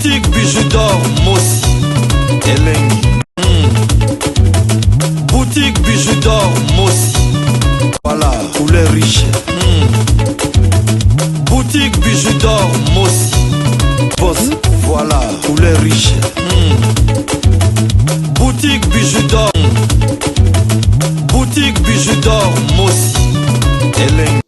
Boutique Bijou d'or Mosi Elengi. Boutique Bijou d'or Mosi. Voilà, couleur riche. Boutique Bijou d'or Mosi. Boss, voilà, couleur riche. Boutique Bijou d'or. Boutique Bijou d'or Mosi. Elengi.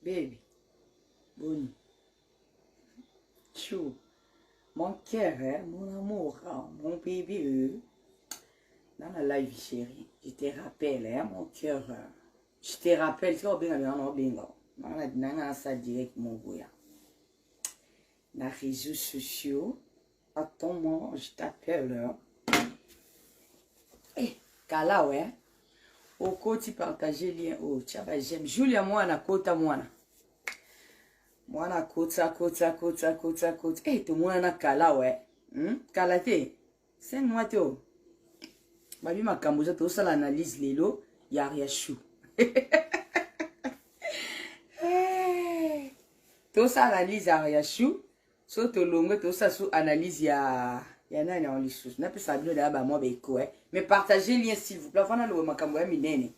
Baby, boni. Chou, mon cœur, hein, mon amour, hein, mon bébé. Dans la live, chérie, je te rappelle, hein, mon cœur. Je te rappelle, tu vois, bien, bien, bien, bien, ça direct, mon goya. Na réseaux sociaux, attends-moi, je t'appelle. Eh, kala, ouais. Okoti partager lien oyo, tia ba j'aime. Julia mwana kota mwana. Mwana kota kota kota kota kota. Eh, tomonana kala we. Kala te. 5 mois te o. Babi makambo eza tosala analyse lelo ya Ariachou. Tosala analyse ya Ariachou. So tolongwe tosala su analyse ya nani yango lisusu. Napesa bino daya ba mwa ba eko, eh. Mais partagez lien s'il vous plaît. Afana loba makambo ya minene.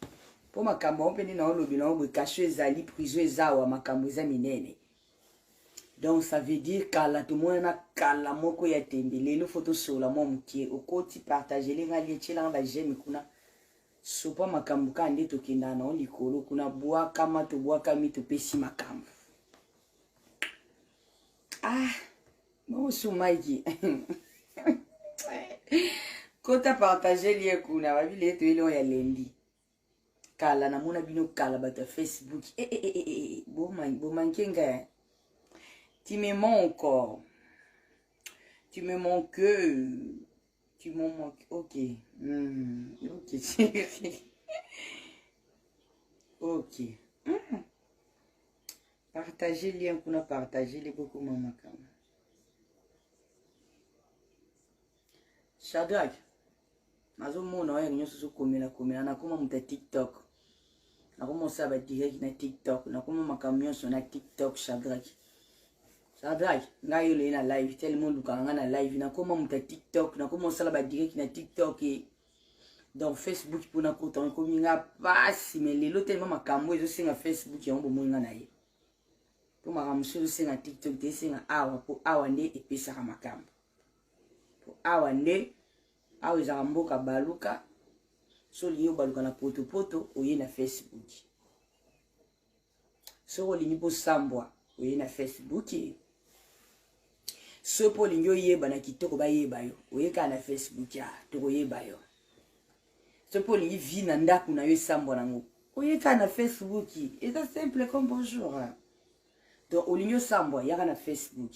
Po makambo yango mpe nde naolobela yango boye, cachot ezali, prison eza awa, makambo eza minene. Donc ça veut dire kala tomonana kala moko ya tembe. Lelo fo tosola mwa mokie. Okoti partage lenga lien, tielanga ba j'aime kuna. Sopa makambo kaka nde tokendaka nango likolo kuna, bwakama tobwakami topesi makambo. Ah, bonso Mike. Kota partage lien kuna, babi lelo toyeli oyo ya lundi. Kala namona bino kala bato ya Facebook. Eh, eh, eh, eh, eh, bomanke ngai. Tu me manques. Tu me manques. Tu m'en manques. Ok. Ok, chérie. Ok. Partagez lien kuna, partagez les beaucoup mama kama. Shadrach, nazomona oyo nyonso ozokomela komela, nakoma moto ya TikTok. Nakoma osala ba direct na TikTok, nakoma makambo nyonso na TikTok. Shadrach, Shadrach, ngai yo loye na live tellement olukaka ngai na live, nakoma moto ya TikTok, nakoma osala ba direct na TikTok e. Donc Facebook mpona kota ekomi nga pasi, mais lelo tellement makambo ezosenga Facebook yango bomoi nga na ye. Mpo makambo mosusu ezosenga TikTok te, esenga awa, mpo awa nde epesaka makambo. Mpo awa nde, awa ezalaka mboka baluka. So olingi obaluka na potopoto, oye na Facebook. Soki olingi mpo sambwa, oye na Facebook. Soki mpo olingi oyeba na kitoko bayeba yo, oye kaka na Facebook, ya tokoyeba yo. Soki mpo olingi vie na ndako na yo esambwa nango, oye kaka na Facebook. Eza simple comme bonjour. Donc olingi osambwa, yaka na Facebook.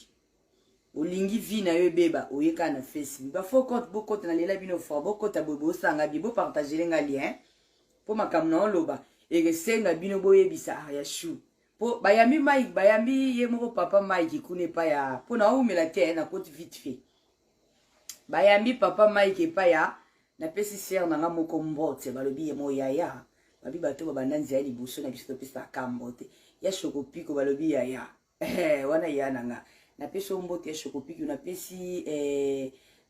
Olingi vie na yo ebeba, oye kaka na Facebook. Ba faux compte bokota na lela bino fort, bokota boye bosanga bien, bopartagele nga lien. Po makambo na oloba ekesenga bino boyebisa Ariachou. Po bayambi Mike, bayambi ye moko papa Mike kuna epa ya, po na oumela te na koti vite fait. Bayambi papa Mike epa ya, napesi sœur na nga moko mbote, balobi ye mo yaya, babi bato babanda nzela liboso na biso topesaka mbote. Ya Shokopiko balobi yaya. Wana ya na nga. Napesi yo mbote ya Shokopiko, napesi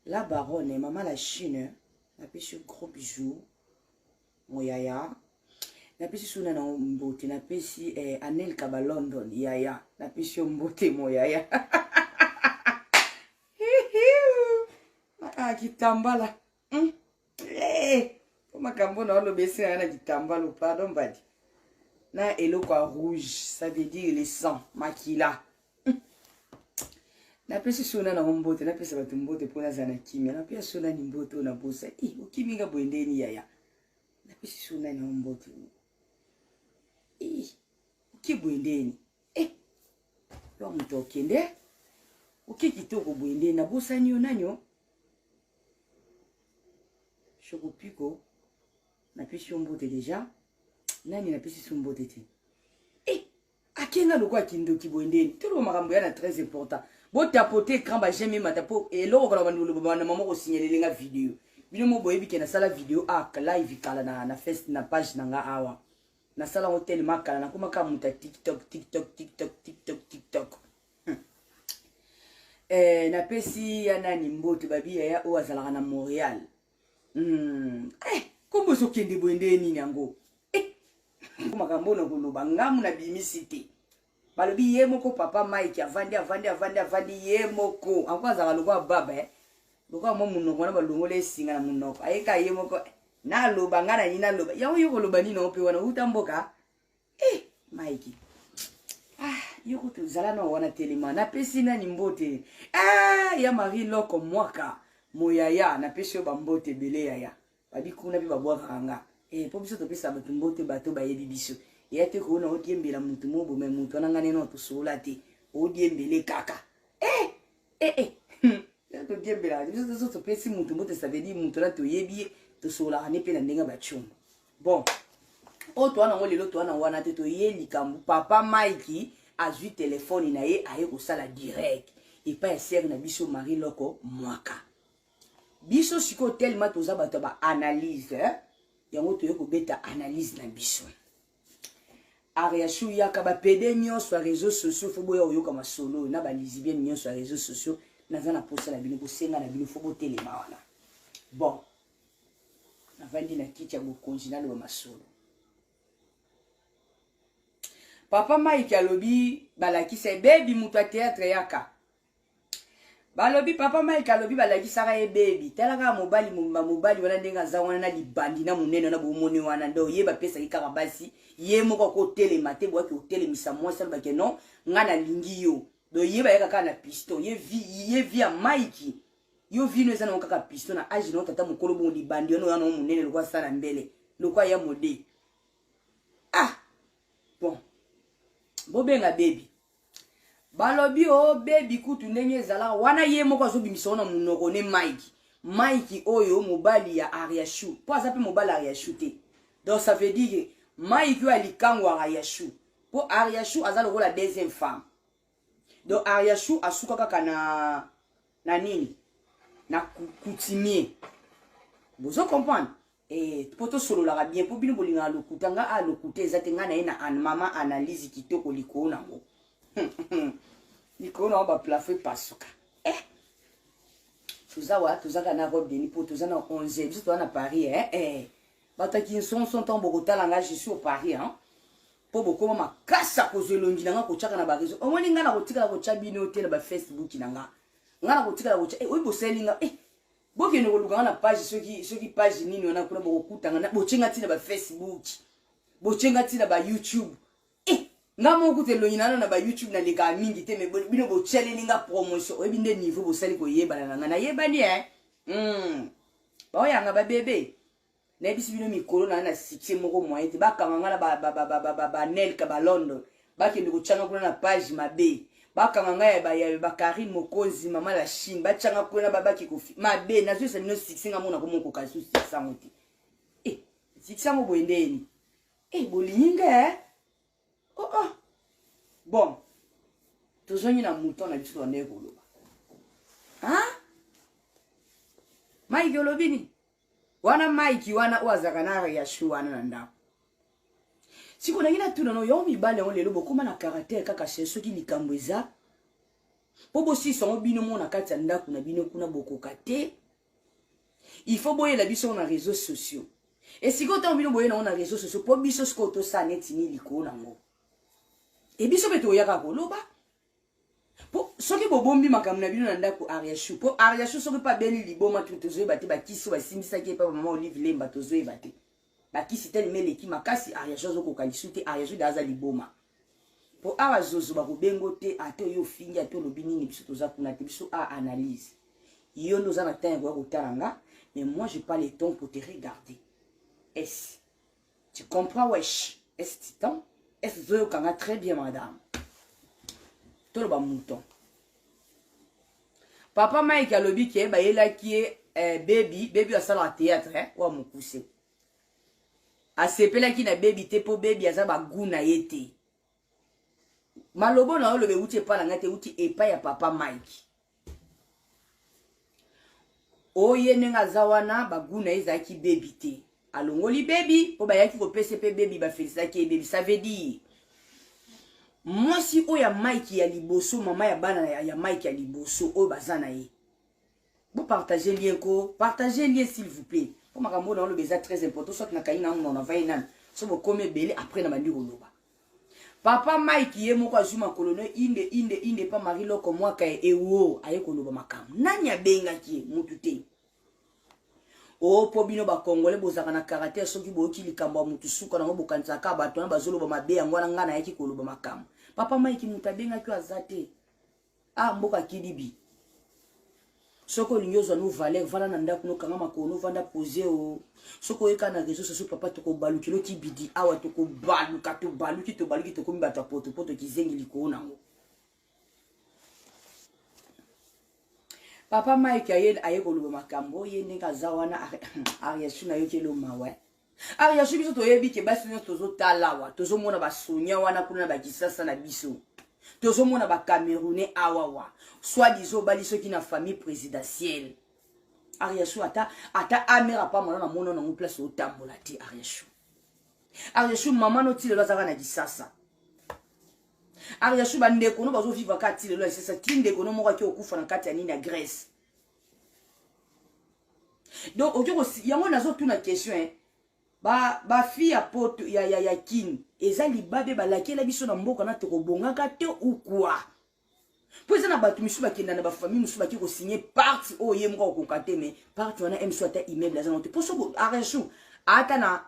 la baronne, mama la Chine, napesi yo gros bisou moyaya. Napesi suna na mbote, napesi eh, Anelka ba London yaya, napesi yo mbote mo yaya. Ah, kitambala. Eh, po makambo na oloba esengaka na kitambalo, pardon mbadi. Na eloko ya rouge, ça veut dire le sang, makila. Napesi suna na mbote, napesa bato mbote mpo nazala na kimia. Napesa suna ni mbote oyo nabosa. Eh, okimi nga boye ndeni yaya. Napesi suna na mbote. Eh, oki boye ndeni. Eh, yo moto okende. Oki kitoko boye ndeni, nabosani yo nani yo? Shokopiko, napesi yo mbote deja. Nani napesi so mbote te? Eh, akenga lokola kindoki boye ndeni. Toloba makambo ya na très important. Botapote écran ba j'aime mata po eloko kala bandu loba bana mama ko signaler nga video. Bino mo boyebi ke nasala video a live kala na na face na page na nga awa. Nasala ngo tellement kala nakoma kaka moto ya TikTok TikTok TikTok TikTok TikTok. Eh, napesi ya nani mbote babi yaya oyo azalaka na Montréal. Eh, kombo ezokende boye nde nini yango? Eh, makambo na koloba ngamu na bimisi te. Balobi ye moko papa Mike avandi avandi avandi avandi ye moko. Anko azalaka lokola baba eh. Lokola mwa monoko wana balongola esinga na monoko. Ayeka ye moko naloba nga na nini naloba. Yango yo koloba nini mpe wana uta mboka? Eh, Mike. Ah, yo kutu zala na wana telema. Napesi nani mbote? Ah, ya Marie Loko Mwaka. Moyaya, napesi yo ba mbote ebele yaya. Babi kuna pe babwakaka nga. Eh, po biso topesa bato mbote bato bayebi biso. Eya te koona odiembela mutu mobo me mutu wana nga neno tosolola te. Odiembele kaka. Eh, eh, eh. Todiembelaka biso biso topesi mutu mbote, ça veut dire mutu wana toyebi ye, tosololaka ne mpe na ndenge ya bacumba. Bon, oyo toa nango lelo toa na wana te, toye likambo papa Mike azwi telefone na ye aye kosala direct epai ya sere na biso Marie Loko Mwaka. Biso sikoyo tellement toza bato ya ba analyse eh? Yango toye kobeta analyse na biso. Ariachou yaka ba pede nyonso ya réseaux sociaux fo boya koyoka masolo na ba lesbiennes nyonso ya réseaux sociaux naza na posa na bino kosenga na bino fo botelema wana. Bon, navandi na kiti ya bokonzi naloba masolo. Papa Mike alobi balakisa ye bebi moto ya théâtre yaka. Balobi papa Mike alobi balakisaka ye bebi tala kaka mobali mobali wana ndenge aza wana na libandi na monene wana bomoni wana ndo ye bapesaki kaka basi ye moko akotelema te boyaki kotelemisa mwasi alobake non nga nalingi yo do ye bayaka kaka na piston ye vi ya Mike yo vino eza nango kaka piston na age na tata mokolo bongo libandi wana oya nango monene lokola sala mbele lokola ya mode. Ah bon, bobenga bebi balobi o oh, bebi kutu ndenge ezalaka wana ye moko azobimisa ngo na monoko ne Mike. Mike oyo mobali ya Ariachou mpo aza mpe mobali ya Ariachou te, donc ça veut dire Mike oyo alikango Ariachou mpo Ariachou aza lokola deuxième femme. Donc Ariachou asuka kaka na na nini na coutumier, bozo comprendre eh, po tosololaka bien po bino bolingaka lokuta nga a lokuta eza te nga na ye na an mama analyse kitoko likolo nango likolo nango ba plafond epasuka. Eh, toza wa tozaka na robe deni po toza na 11 biso toza na Paris eh, eh. Bato ya kinsonson ntango bokotala nga je suis au Paris hein. Po bokoma makasi ya kozwa elongi na nga kotyaka na bareseau. Omoni nga na kotikala kotya bino te na bafacebook na nga. Nga na kotikala kotya eh, oyo bosaleli nga eh, bokende koluka nga na page soki soki page nini wana kuna bokokuta nga botye nga ntina ba Facebook, botye nga ntina ba YouTube. Eh, nga moko kuta elongi na na ba YouTube nalekaka mingi te me bino botyaleli nga promotion. Oyebi nde niveau bosali koyebana na nga nayebani eh. Baoyanga ba bebe. Nayebisi bino mikolo na na succès moko moyen te bakanga nga na banelka ba London bakende kotyanga kuna na page mabe bakanga nga ya ba Karine Mokonzi mama la Chine batyanga kuna babaki kofi mabe nazoyesa bino succès nga mona komokoka lisusu succès yango te. Eh, succès yango boye ndeni eh, bolingi nga eh? Oh, oh. Bon, tozongi na mouton na biso tobandaki koloba. Ah? Mike olobi nini? Wana Mike wana oyo azalaka na Ariachou wana na ndako. Siko nangi natuna no yo mibali yango lelo bokoma na caractère kaka se soki likambo eza po bosisa yango bino moko na kati ya ndako na bino kuna bokoka te. Il faut boyela biso na réseaux sociaux. Esikoyo ntango bino boye nango na réseau sociaux mpo biso sikoyo tosala neti nini likolo nango? E biso mpe toyaka koloba po soki bobombi makambo na bino na ndako Ariachou, po Ariachou soki mpe abeli liboma tu tozoyeba te, bakisi oyo basimbisaki ye mpe mama Olive Lemba tozoyeba te, bakisi telema eleki makasi, Ariachou azokoka lisu te, Ariachou da aza liboma. Po awa zozo bakobengo te, ata oyo ofingi ata olobi nini, biso toza kuna te, biso a analyse. Yo nde oza na temps ya koya kotala nga, mais moi j'ai pas le temps pour te regarder. Est tu comprends wesh? Est titan? Est ozoyoka nga très bien madame? Toloba mouton. Papa Mike alobi ke bayelaki ye eh, baby, baby asalaka théâtre eh, wa mokuse. Asepelaki na baby te po baby aza ba goût na ye te. Malobo na yo loba euti epai na ngai te, euti epai ya papa Mike. Oye ndenge aza wana ba goût na ye ezalaki baby te. Alongoli baby po bayaki kopesa pe baby, bafelisaki ye baby. Ça veut dire mwasi oyo ya Mike ya liboso, mama ya bana ya Mike ya liboso oyo baza na ye. Bo partager lien ko, partager lien s'il vous plaît. Po makambo na oloba eza très important, soit na kangi na na vai nanu. So bokomi ebele après na bandi koloba. Papa Mike ye moko azwi makolo no inde inde inde pa Marie Loko mwaka ye ewo aye koloba makambo. Nani abengaki ye? Mutu te. Oh po bino ba Congolais bozalaka na caractère soki boyoki likambo ya mutu suka nango bokanisaka kaka bato wana bazoloba mabe yango wana ngai nayaki koloba makambo. Papa Mike mutu abengaki yo aza te. Ah mboka kidibi. Soki olingi ozwa no valeur vanda na ndako no kanga makolo no vanda pose o. Soki oyeka na réseau sociaux papa tokobalukilo kibidi awa tokobaluka tobaluki tobaluki tokomi bato ya potopoto kizengi likolo nango. Papa Mike aye aye koloba makambo ye ndenge aza wana Ariasu nayoki elo mawa. Ariasu biso toyebi ke basi nyonso tozotala awa tozomona basonia wana kuna na bakisasa na biso tozomona ba Camerounais awawa soit disant obali soki na famille présidentielle. Ariasu ata ata amera pa mwana na mona nango place otambola te Ariasu. Ariasu mama no ti lelo azaka na Kisasa. Ariasu bandeko no bazovivre kaka ti lelo ya Kisasa ti ndeko no moko ake okufa na kati ya nini ya Grèce. Donc oke yango nazotuna question eh. Ba ba fille ya poto ya ya ya kin eza libabe balakela biso na mboka na tokobongaka te ou quoi? Po eza na bato misusu bakenda na ba famille misusu bake ko signer part oyo ye moko akokoka te mais part wana msu ata immeuble aza nango te po soko Ariachou ata na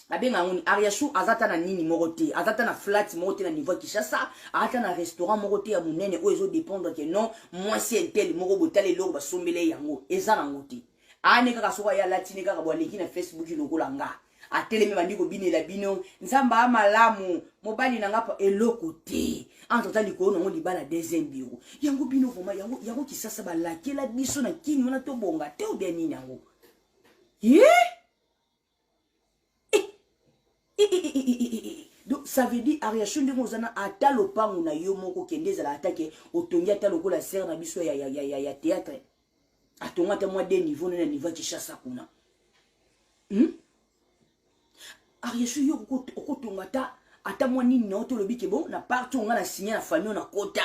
babenga yango ni Ariachou aza ata na nini moko te aza ata na flat moko te na niveau ya Kinshasa ata na restaurant moko te ya monene oyo ezo dépendre que non mwasi intel moko botala eloko basombele yango eza nango te ane kaka soko aye alati ne kaka bo aleki na Facebook lokola nga atelemi bandi kobinela bino nzambe a malamu mobali na nga pa eloko te entre ta likolo nango libala deuxième bureau yango bino vraiment yango yango kisasa balakela biso na kini wana tobonga te ou bien nini yango ye donc ça veut dire Ariachou ndenge oza na ata lopango na yo moko kende ezala ata ke otongi ata lokola sœur na biso ya, ya, ya, ya, ya théâtre atonga ata mwa deux niveau na niveau ya Kinshasa kuna hmm? Ariachou yo okotonga ata ata mwa nini na yo tolobi ke bon na parti onga na signe na famille na kota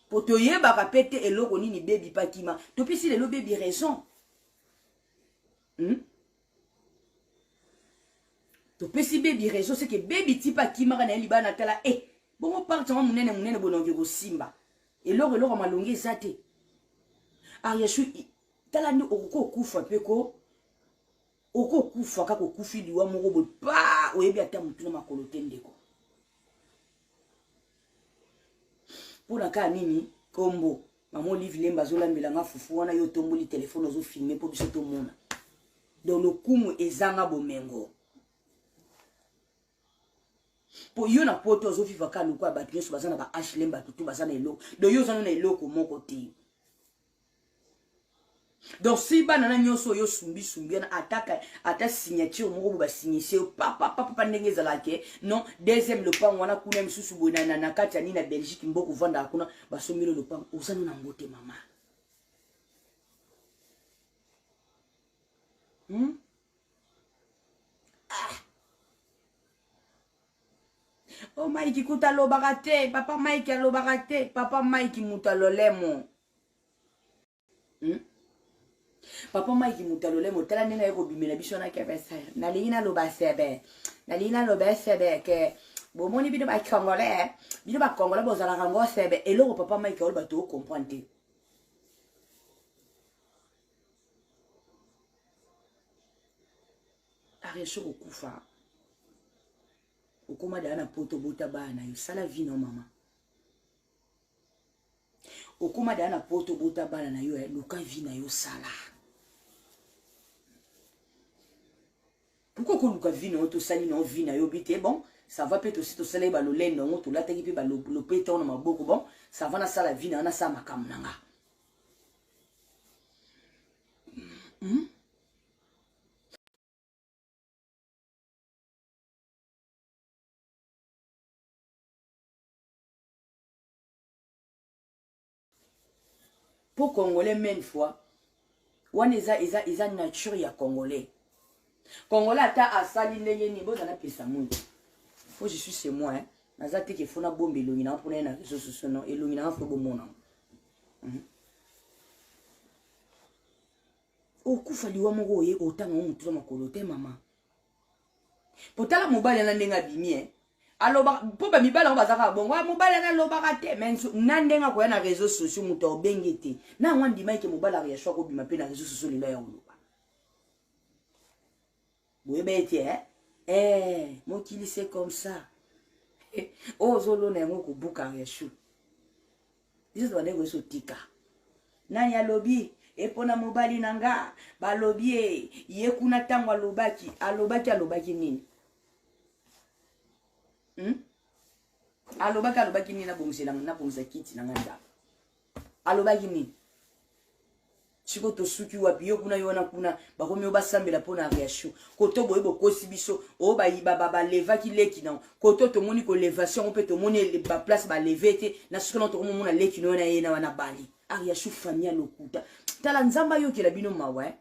po toyebaka pe te eloko nini bebi pakima topesi lelo bebi raison hmm? Topesi baby raison c'est que baby tipa akimaka na ye libala na tala eh bongo parti yango monene monene boye nakoki kosimba eloko eloko malongi eza te Ariachou tala nde okoki okufa mpe ko okoki okufa kaka okufi liwa moko boye pa oyebi ata motu na makolo te ndeko mpo na kaka nini kombo mama Olive Lemba azolambela nga fufu wana yo otomboli telefone ozofilme mpo biso tomona donc lokumu ezanga bomengo po yo na poto ozoviva kaka lokola bato nyonso baza na ba hlm bato to baza na eloko donc yo oza na eloko moko te donc si bana na nyonso oyo osumbisumbi wana ataka ata signature moko bo basignise yo papapapapa ndenge ezalaka ke non deuxième lopango wana kuna misusu boye na, na, na kati ya nini na belgique mboka ovandaka kuna basombeli lopango oza no nango te mama hmm? Ah. Oh Mike kuta alobaka te papa Mike alobaka te papa Mike moto alolemo hmm? Papa Mike moto alolemo, tala ndenge aye kobimela biso na kebese. Nalingi naloba sebe, nalingi naloba sebe ke bomoni bino ba congolais, bino ba congolais bozalaka ngo sebe. Eloko papa Mike oloba to comprendre te. Ariacho kokufa okoma daya na poto, bota bana na yo, sala vie na mama. Okoma daya na poto, bota bana na yo, luka vie na yo, sala. Pourquoi koluka vie na yo? Tosali na yo vie na yo bi te, bon, ça va mpe tosi tosalaki balolendo yango, tolataki mpe balopeta yango na maboko. Bon, ça va, nasala vie na yo, nasala makambo na nga. Po congolais maine fois wana eza eza eza nature ya congolais. Congolais ata asali ndenge nini, boza napesa mwindu. Faut je suis chez moi, hein. Naza te ke fo nabomba elongi nanga mpona ye na réseau sociaux. Non, elongi nanga fo bomona. Okufa liwa moko oye otanga ngo motu na makolo te, mama. Potala mobali ana ndenge abimi, eh. Alobaka mpo bamibali yango baza kaka bongo. Ah, mobali ana alobaka te, mais na ndenge akoya na réseau sociaux, moto aobenge te na yango andimaki ke mobali ariasho akobima mpe na réseau sociaux lelo ya koloba. Boyeba ete, eh? Eh, mokili c'est comme ça. Oyo ozolona yango kobuka. Ariasho, biso tobandaki koyesa otika nani alobi epona mobali na nga, balobi e ye kuna ntango alobaki alobaki alobaki nini, Alobaki alobaki nini? Nabongisela, nabongisa kiti na nga ndako. Alobaki nini? Sikoyo tosuki wapi? Yo kuna, yo wana kuna, bakomi oyo basambela mpo na Ariashu. Koto boye bokosi biso oyo balevaki leki nango. Koto tomoni kolevation yango mpe tomoni baplace baleve te. Na suka nango tokomomona leki no wana ye na wana bali Ariashu. Famille ya lokuta. Tala, Nzambe ayokela bino mawa, eh?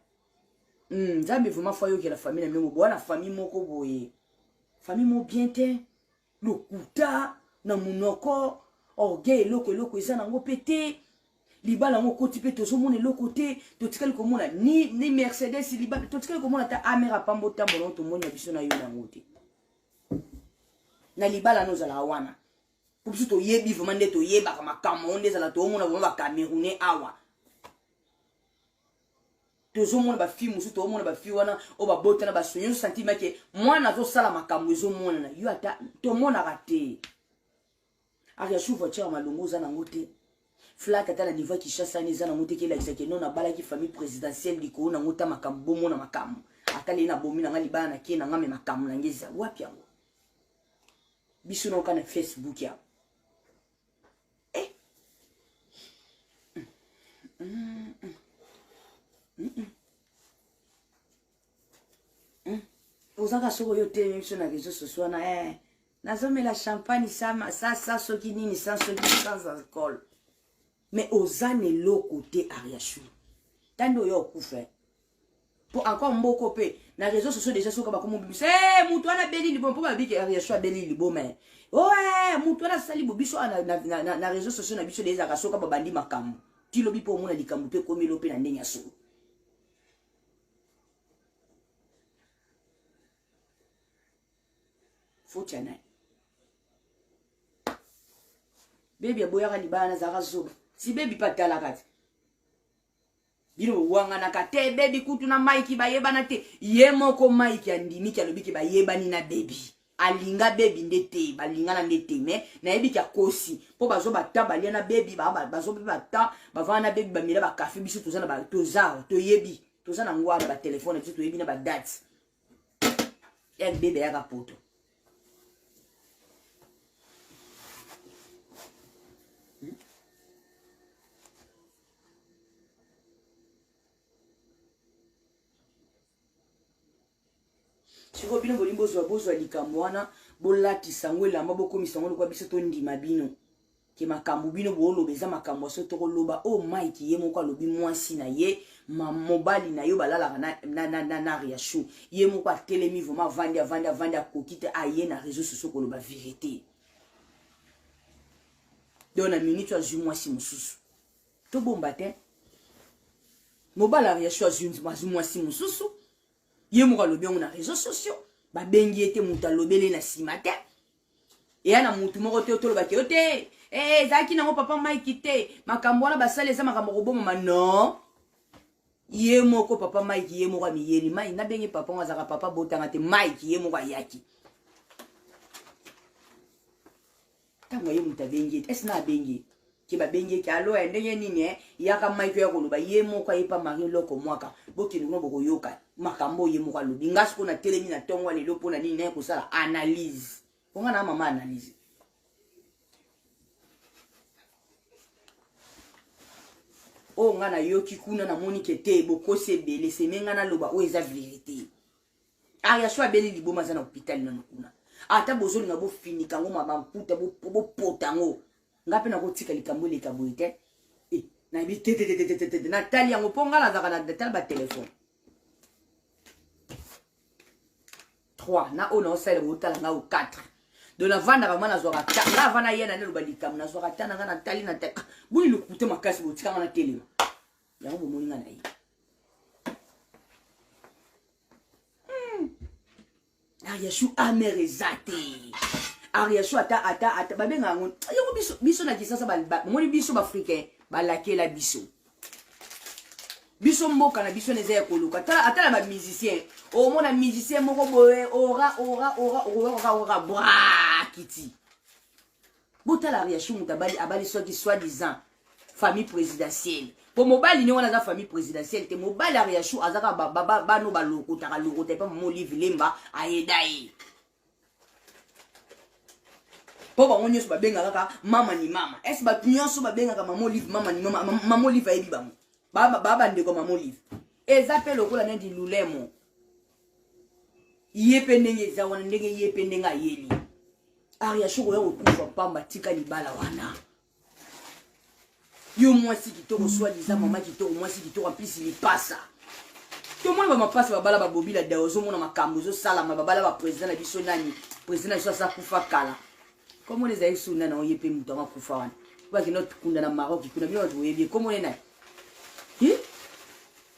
Nzambe vraiment fo ayokela famille na bino. Bowana famille moko boye, famille mo bien te, lokuta na monoko, orgueil, eloko eloko eza nango mpe te. Libala yango okoti mpe tozomona eloko te. Totikali komona ni Mercedes libala, totikali komona ata amer apambo otambola ngo, tomoni na biso na yo nango te. Na libala no ozalaka wana po biso toyebi vraiment nde toyebaka makambo yango nde ezala. Toomona vraiment bacamerounais awa, tozomona bafille mosusu, toomona bafille wana oyo babotana basonyi, ozosentir ke mwana azosala makambo ezomonana. Yo ata tomonaka te. Ariashu, voiture ya malongo oza nango te, flat ata na niveau ya Kinshasa wana eza nango te. Kelakisa ke non, nabalaki famille présidentielle likolo nango ta makambo, bomona makambo. Ata lei nabomi nanga libala na kie nanga, me makambo nange eza wapi yango? Biso naoka na Facebook ya eh. Ozaka soki oyo otelemi biso na réseau sociaux wana, eh. Nazomela champagne sa sa sa soki nini, sans soki sans alcool, mais oza na eloko te. Ariashu, tandi oyo okufa po encore mboko mpe na réseau sociaux déjà soki bakomi obimisa, hey, moto wana abeli liboma, mpo babiki Ariashu abeli liboma, oe moto wana asali bo. Biso na, na, na, na, na réseau sociaux na biso de ezalaka soki babandi makambo ti lobi mpo omona likambo mpe ekomeli mpe na ndenge ya solo. Faute ya nani? Bebi aboyaka libala, nazalaka zoba. Si bebi mpe atalaka te, bino bowanganaka te. Bebi kutu na Mike bayebana te. Ye moko Mike andimiki, alobiki bayebani na bebi, alinga bebi nde te, balingana nde te. Mais nayebiki akosi mpo bazwa bata balia na bebi, bazwa mpe bata bavanda na bebi, bamela bakafe. Biso toza na toza toyebi, toza na ngwa na batelefone, biso toyebi na badate ya bebe yaka poto. Sikoyo bino bolingi bozwa bozwa likambo wana, bolatisa yango elamba, bokomisa yango lokola biso tondima bino ke makambo bino booloba eza makambo ya so. Tokoloba oyo Mike ye moko alobi, mwasi na ye, mobali na yo balalaka na, na, na, na, na Riashu. Ye moko atelemi vraiment, avandi avandi avandi, akoki te, aye na réseau sociaux koloba vérité. Donc na minute azwi mwasi mosusu, tobomba te. Mobali Ariachou azwi mwasi mosusu, ye moko alobi yango na réseaux sociaux, babengi ye te, moto alobeli na nsima te. Eya na motu moko te tolobaki yo te, eh, ezalaki nango papa Mike te, makambo wana basali eza makambo kobomama. Non, ye moko papa Mike, ye moko amiyeli Mike, nabenge papa ngo azalaka papa botanga te, Mike ye moko ayaki ntango ye moto abengi ye te, esi na abengi ye ke babengi ye ke alo ya ndenge nini eh? Yaka Mike oya koloba ye moko aye pa Marie Loko Mwaka, bokende kuna bokoyoka makambo oyo ye moko alobi. Nga sikoyo natelemi na ntongo ya lelo mpo na nini? Naye kosala analyse, mpo nga na mama analyse. Oyo nga nayoki kuna, namoni ke te, bokosi ebele seme nga naloba oyo eza verite. Ariasho abeli liboma, aza na hôpital nano kuna. Ata bozolinga bofinika yango mamputa, bopota yango, nga mpe nakotika likambo eleka boye te. Eh, nayebi te te te te te te, natali yango mpo nga nazalaka natala batelefone 3 na oyo naosalela, botala nga o 4. Donc navandaka ma nazwaka ta nga ava naya na naloba likambo, nazwaka ta na nga natali na ta boni lokuta makasi, botikanga na telema yango, bomoni nga na ye. Ariachou amer eza te. Ariachou ata ata ata babenga yango yango biso biso na Kisasa, bomoni biso baafricain balakela biso biso mboka na biso eza ya koluka. Tala ata na bamusicien, omona musicien moko boye ora ora ora ora ora ora bra kiti. Botala Ariachou, moto abali abali soki soi disant famille présidentielle, po mobali ndenge wana aza famille présidentielle te. Mobali Ariachou aza kaka bano balokotaka lokota epa mama Olive Lemba ayeda ye, mpo bango nyonso babengaka kaka mama ni mama. Ese bato nyonso babengaka mama Olive mama ni mama, mama Olive ayebi bango ba bandeko mama Olive. Eza mpe lokola neti lulemo ye mpe ndenge eza wana, ndenge ye mpe ndenge ayeli Ariachou koya kokufa pamba. Tika libala wana, yo mwasi kitoko, soi-disant mama kitoko, mwasi kitoko, ampisi lipasa. Tomoni bamapasa babala babobila da, ozomona makambo ezosalama, babala baprésident na biso. Nani président na biso aza kufa kala? Komona ezali su nani? Oye mpe moto yango akufa wana, bakende kunda na Maroc kuna, bino bato boyebi ye, komona nani?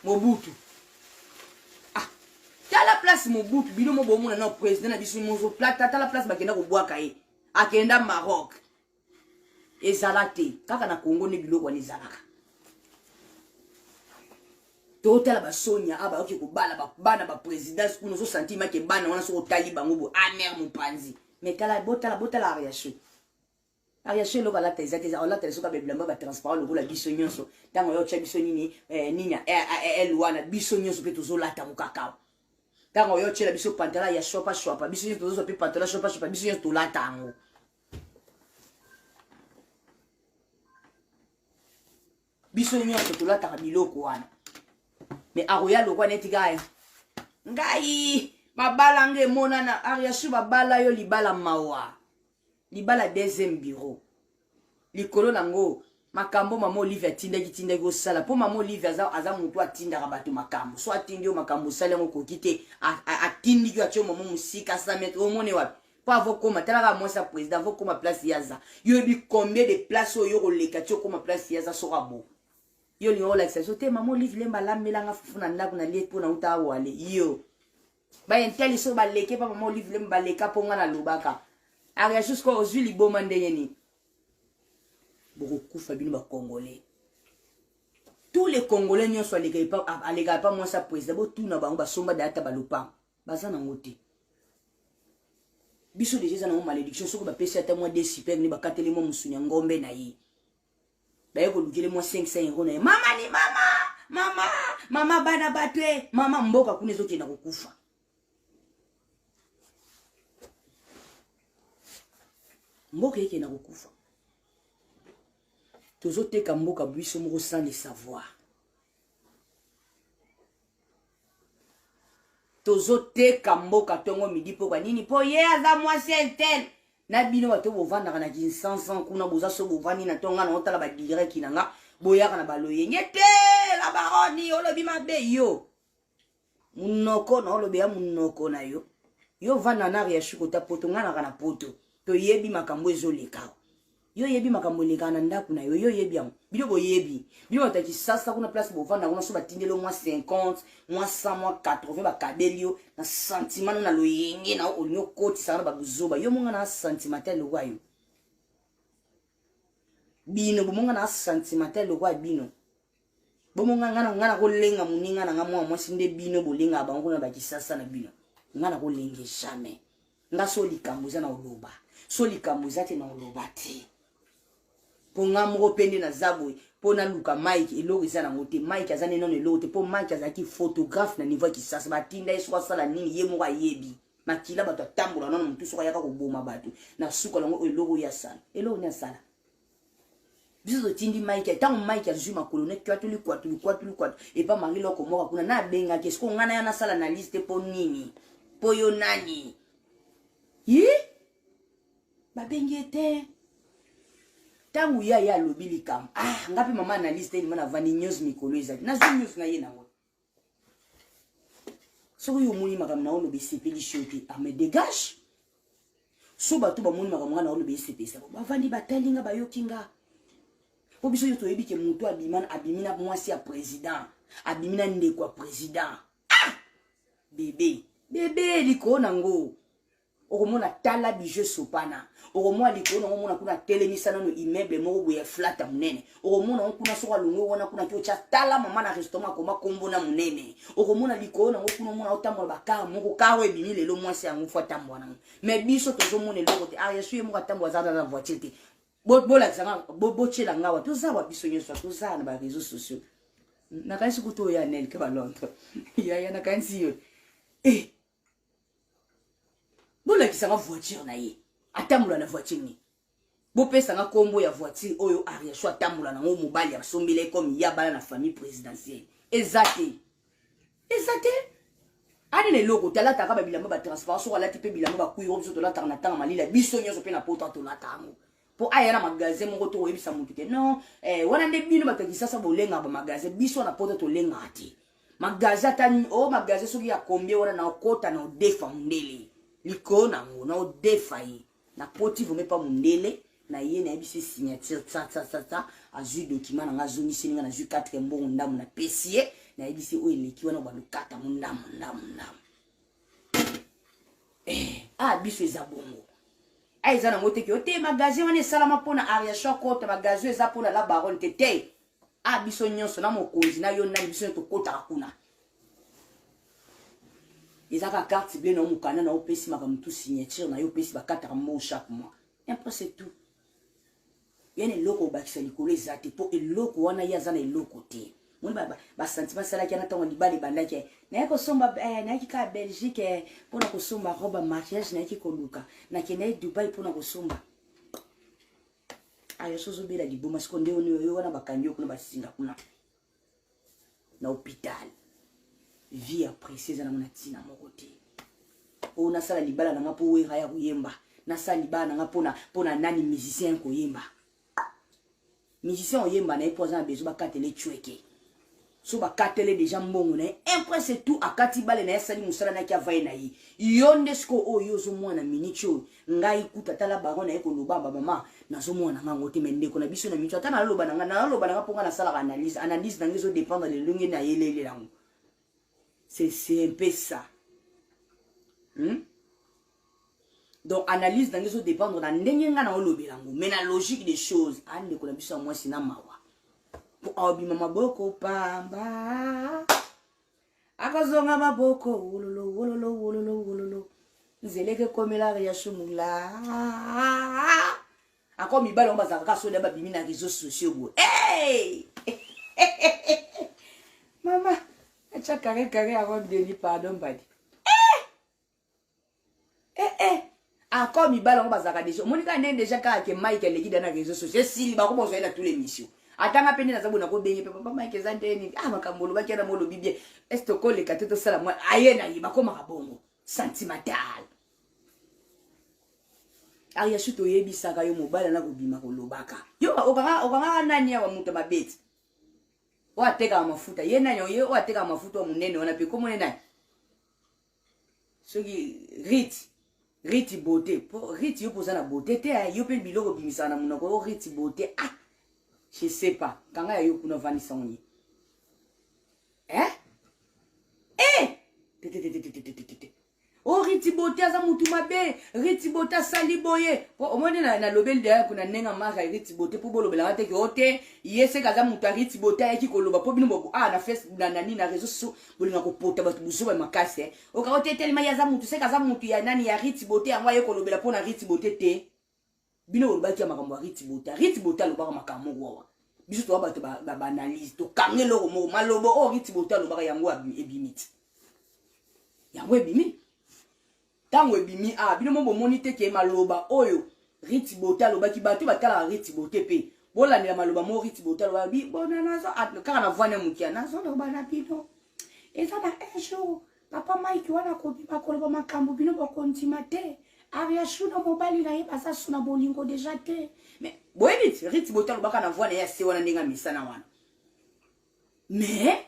Mobutu. Ah, tala place Mobutu, bino mo bomona na président na biso mozo plata, tala place bakenda kobwaka ye, akenda Maroc. Ezala te kaka na Congo nde biloko wana ezalaka. Totala basonia a bayoki kobala bana baprésidence kuna, ozosentir make bana wana soki otali bango bo amer mopanzi. Mais tala, botala, botala Ariachou. Ariachou eloko alata eza te, alata lisusu kaka bilamba batransparent lokola biso nyonso. Ntango yo otya biso nini nini el wana, biso nyonso mpe tozolata ngo kaka. Ntango yo otyela biso pantala ya shwapa shwapa, biso nyonso tozozwa mpe pantala shwapa shwapa, biso nyonso tolata yango. Biso nyonso tolataka biloko wana. Me akoya lokwa neti kaka ngai babala nga emonana. Ariasu babala yo libala mawa, libala deuxième bureau likolo nango. Makambo mama Olive atindaki tindaki osala, mpo mama Olive aza, aza motu atindaka bato makambo. So atindi yo makambo, osali yango, okoki te, atindiki yo, atie yo mama mosika 100 mètre, omoni wapi mpo avokoma. Tala kaka mwasi ya président avokoma place ye aza. Yo oyebi combien de place oyo yo koleka ti okoma place ye aza? Soko abo yo olinga kolakisa biso te, mama Olive Lemba alambelanga fufu na ndako na lie mpo na uta awale. Yo bainteli so baleke mpa mama Olive Lemba baleka, mpo nga nalobaka aria jusqu ozwi liboma ndenge nini? Bokokufa bino bacongolais, tous les Congolais nyonso aleka epa mwasi ya président, botuna bango basomba data balopango baza nango te. Biso deja eza nango malédiction. Soki bapesi ata mwa de super nde bakateli mwa mosuni ya ngombe na ye, baye kolukele mwa 500 euro na ye, mama ni mama, mama mama bana bato e mama mboka kuna ezokenda kokufa. Mboka ekenda kokufa, tozoteka mboka biso moko sans le savoir. Tozoteka mboka ntongo midi mpo nini? Mpo ye aza mwasi intel na bino bato bovandaka na Kinsansan kuna, boza so bovandi na ntongo, nga na otala badirect na nga, boyaka na baloyenge te. La baroni olobi mabe, yo munoko na olobi ya munoko na yo. Yo vanda na Ariashu kota poto, nga naka na poto, toyebi makambo ezoleka. Yo oyebi makambo elekaka na ndako na yo, yo oyebi yango. Bino boyebi. Bino bato ya Kisasa kuna place bovanda kuna so batindeli yo mwa 50, mwa 100, mwa 80 bakabeli yo na sentiment no na loyenge na yo olingi okotisa na babuzoba. Yo monga na sentimental lokola yo. Bino bomonga na sentimental lokola bino. Bomonga nga na nga nakolenga moninga na nga mwa mwasi nde bino bolengaka bango kuna ba Kisasa na bino. Nga nakolenge jamais. Nga so likambo eza na oloba. So likambo eza te na oloba te. Po nga moko pe nde naza boye po naluka Mike eloko eza nango te. Mike aza nde nano eloko te po Mike azalaki photographe na niveau ya Kisasa. Batinda ye soki asala nini ye moko ayebi. Makila bato atambola nano motu soki ayaka koboma bato na suka nango eloko ye asala. Eloko nini asala? Biso totindi Mike, ntango Mike azwi makolo ne kwatuli kwatuli kwatuli kwatu epa Marie Loko moko kuna na abengaki esiko ngai na ya nasala analyse te mpo nini? Mpo yo nani? Yi? Babengi ye te. Ntango ye aye alobi likambo, ah nga mpe mama analyse te, lima navandi news mikolo ezali nazwi news na ye nango. Soki yo omoni makambo na oloba esepelisi yo te, ah mais dégage. So bato bamoni makambo nga na oloba esepelisa bango, bavandi batali nga bayoki nga. Po biso nyonso toyebi ke moto abima abimi na mwasi ya president, abimi na ndeko ya president. Ah! Bebe, bebe likolo nango. Okomona tala bijou esopana, okomona likolo nango omona kuna atelemisa nano immeuble moko boye ya flat ya monene, okomona ngo kuna soko alongwe wana kuna ki otya tala mama na restaurant akoma kombo na monene, okomona likolo nango kuna omona otambola ba car moko car oyo ebimi lelo mwasi yango fo atambola nango, mais biso tozomona eloko te. Ariasu ye moko atambola aza na voiture te, bolakisa nga, botyela nga wa toza wa biso nyonso toza na ba réseaux sociaux. Nakanisi kutu oyo ya Nelke ba Londres yaya nakanisi yo eh bolakisa nga voiture na ye atambola na voiture nini? Bopesa nga kombo ya voiture oyo Ariasho atambola nango, mobali asombela ye comme ya bala na famille présidentielle. Eza te, eza te. Ani na eloko te, alataka ba bilamba ba transparent, soki alati mpe bilamba ba cuir biso tolataka na tanga malila, biso nyonso mpe na poto tolata yango. Po aya na magasin moko to koyebisa motu te non, eh, wana nde bino bato ya Kisasa bolengaka ba magasin, biso na poto tolengaka te. Magasin ata o magasin soki ya combien wana na okota na odefa mundele likolo nango na odefa ye na poti vome pa mundele na ye nayebisi signature tsa tsa tsa tsa, azwi document na nga azongiseli nga, nazwi 4 mbongo ndambo napesi ye, nayebisi oyo eleki wana balukata ngo ndambo ndambo ndambo. Eh, ah biso eza bongo. Ah eza nango te ke yo te magasin wana esalama mpona Ariasho akota magasin eza mpona la baronne te te. Ah biso nyonso na mokonzi na yo nani biso nyonso tokotaka kuna. Eza ka carte bleue na yo mokanda na yo opesi makambo tout signature na yo opesi bakataka mbongo chaque mois. Un peu c'est tout. Yani eloko obakisa likolo eza te po eloko wana ye aza na eloko te. Moni ba ba sentiment salaki na ntango libala ebandaki naye kosomba eh, nayaki kaka Belgique eh, mpona kosomba robe ya mariage nayaki koluka nakendaki Dubai mpona kosomba. Ayo sozo bela liboma siko nde oyo wana bakangi yo kuna basinga kuna na hôpital. Vie ya presse eza nango na ntina moko te. Oyo nasala libala nanga mpo wera ya koyemba, nasala libala nanga mpona mpona nani musicien koyemba. Musicien oyemba na ye mpo aza na besoin bakatele tshweke. So bakatele deja mbongo na ye, un point c'est tout, akati bale na ye asali mosala na ye avaye na ye. Yo nde siko oyo ozomona minute oyo ngai kuta tala baron na ye koloba ba mama nazomona ngango te, mais ndeko na biso na minute ata naloba na ngai naloba na ngai mpo ngai nasalaka analyse, analyse na ngai ezo dépendre lelonge na yelele yango. C'est un peu ça. Donc analyse na ngai ezo dépendre na ndenge ngai na olobela yango, mais na logique des choses ah ndeko na biso ya mwasi na mawa po abima maboko pamba akozonga maboko wololo wololo wololo wololo nzeleke ekomela Ariasho mula ako mibali yango bazalaka kaka soda babimi na réseaux sociaux boye hey! Mama atya carré carré ya robe de nuit, pardon mbadi. Eh eh encore mibali yango bazalaka deja omoni kaka ndenge deja kaka ke Mike aleki da na réseaux sociaux esili bako bozwa ye na tous les missions atanga mpe nde naza boye nakobenge mpe papa Mike eza nde nini ah makambo olobaki yana molobi bien est tokoleka te tosala mwa aye na ye bakomaka bongo sentimental. Ariasu toyebisaka yo mobali ana kobima kolobaka yo okangaka nani awa moto mabeti oyo atekaka mafuta ye nani oye oyo atekaka mafuta oyo monene wana mpe komone nani soki rit. Riti beauté po Riti yo poza na beauté te eh, yo pe biloko bimisaka na monoko yo Riti beauté ah je sais pas kanga ya yo kuna vandisa ngo ye eh eh te te te te te te te te o oh, Riti beauté aza mutu mabe Riti beauté asali boye po omoni na nalobeli deya kuna ndenge maka Riti beauté po bolobelaka te ke o te ye seka aza mutu ya Riti beauté ayaki koloba po bino bo ah na face na nani na réseau sociaux bolinga kopota bato buzoba makasi eh. Okako te telema ye aza mutu seke aza mutu ya nani ya Riti Bote yango aye kolobela mpo na Riti Bote te. Bino bolobaki ya makambo ya Riti Bote. Riti Bote alobaka makambo moko awa. Biso toza bato ba, ba, ba analyse tokanga eloko moko maloba oyo Riti Bote alobaka yango ebimi ti. Yango ebimi. Ntango ebimi a ah, bino mo bomoni te ke maloba oyo Riti Bote alobaki bato batalaka Riti Bote mpe bolandela maloba moko Riti Bote alobaka bi bona nazo kaka na voix ne mokia nazoloba na bino eza na un jour Papa Mike wana akobima koloba makambo bino bokondima te. Ariachou na mobali na ye baza su na bolingo deja te. Mais boyebi ti Ritz Bota alobaka na voix na ye ya se wana ndenge amesana wana. Mais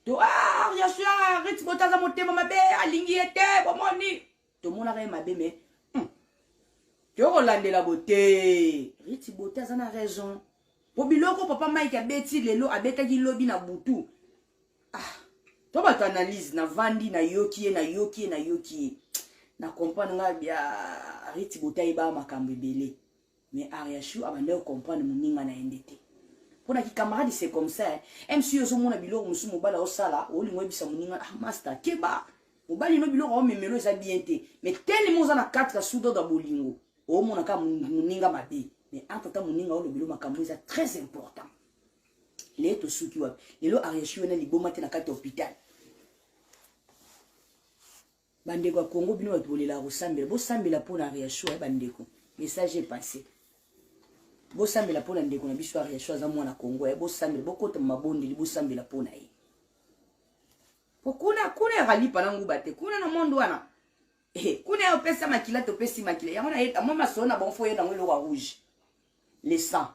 to ah Ariachou ah Ritz Bota aza motema mabe alingi ye te bomoni. Tomonaka ye mabe mais tokolandela bote. Ritz Bota aza na raison. Po biloko papa Mike abeti lelo abetaki lobi na butu. Ah, to bato analyse navandi nayoki ye nayoki ye nayoki ye na comprendre nga bia Riti Bota ayebaka makambo ebele mais Ariachou abandaki kocomprendre moninga na ye nde te mpo na kicamarade c'est comme ça eh. mc yo ozomona biloko mosusu mobali aosala olingo oyebisa moninga ah master keba mobali no biloko aomemelo eza bien te mais telema oza na 4 sous d'ordre ya bolingo omona kaka moninga mabe mais entre temps moninga olobelo makambo eza très important lelo tosuki wapi lelo ariashi wana liboma te na kati ya hôpital bandeko ya congo bino bato bolelaka kosambela bosambela mpo na ariashu ya bandeko message est passé bosambela mpo na ndeko na biso ariashu aza mwana congo ya bosambela bokota mabondeli bosambela mpo na ye po kuna kuna ya kalipa na nguba te kuna na monde wana eh, kuna ya opesa makila topesi makila yango na mwa masolo na bango fo ye nango eloko ya rouge le sang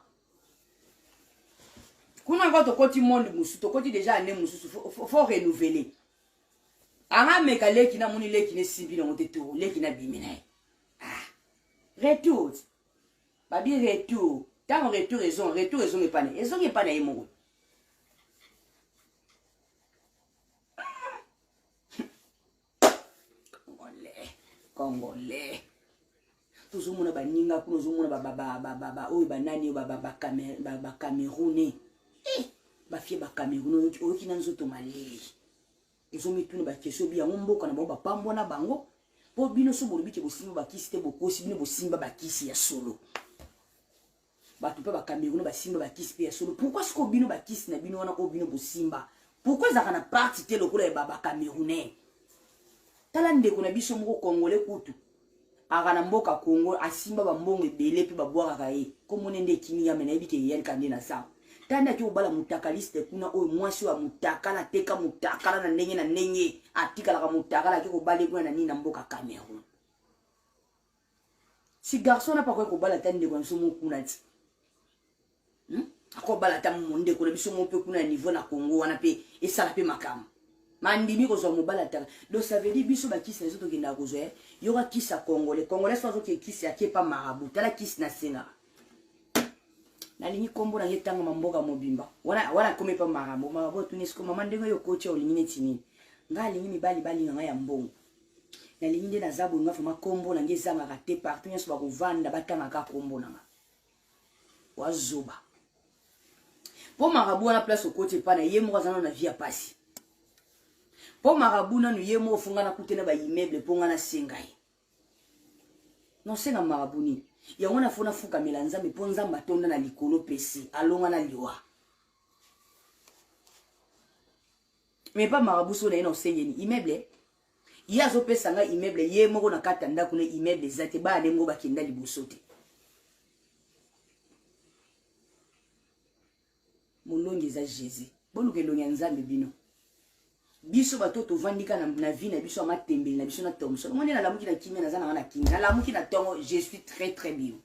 kuna encore tokoti monde mosusu tokoti déjà année mosusu faut, faut, faut renouveler anga meka leki namoni leki nesimbi nango te tour leki nabimi na ye ah. retour babi retour ntango retour ezonga retour ezonga epa na ye ezonga epa na ye moko congolais congolais tozomona baninga kuna ozomona oyo banani oyo bacamerounais eh, bafie bacamerounais oyoki na nzoto malili ozomituna bakestion obi yango mboka na bango bapambwa na bango mpo bino so bolobi ke bosimba bakisi te bokosi bino bosimba bakisi ya solo bato mpe bacamerounais basimba bakisi mpe ya solo pourkui sikoyo bino bakisi na bino wana oyo bino bosimba pourkui ezalaka na parti te lokola ya bacamerounais tala ndeko na biso moko congolais kutu aka na mboka congo asimba bambongo ebele mpe babwakaka ye komona nde ekimi yame nayebi ke eyalika nde na zamba tala nde ake kobala mutakaliste kuna oyo mwasi oyo ya mutakala ateka mutakala na ndenge na ndenge atikalaka mutakala ake kobala ye kuna na nini na mboka cameroun si garçon na pakoki kobala ata ndeko na biso moko kuna ti hmm? akobala ata ndeko na biso moko mpe kuna ya niveau na congo wana mpe esala mpe makambo mandimi kozwa mobali ataka donc ça veut dire biso bakisi na biso tokendaka kozwa eh? yoka kisi ya congolais congolais so azoke kisi ake pa marabu tala kisi nasengaka nalingi nkombo na nge etangama mboka mobimba wana wana akomi epa marabu marabu atuni esiko mama ndenge oyo okoti olingi neti nini ngai alingi mibali balinga ngai ya mbongo nalingi nde naza boye nga vraimen kombo na nga ezangaka te partout nyonso bakovanda batangaka kombo na nga wazoba mpo marabu wana place okoti epai na ye moko aza nano na vie ya pasi mpo marabu nanu ye moko fo nga nakute na baimmeuble mpo nga nasenga ye nosenga marabu nini yango na fo nafukamela nzambe mpo nzambe atonda na likolo pesi alonga na liwa mais pas marabout so na ye na osengeni immeuble ye azopesa ngai immeuble ye moko na kati ya ndako na immeuble eza te bana ndenge bakenda liboso te molongi eza jésus boluka elongi ya nzambe bino biso bato tovandika na, na vie na biso ya matembeli na biso na thomson omoni nalamuki na kimia naza nanga na kimia nalamuki na ntongo je suis très très bien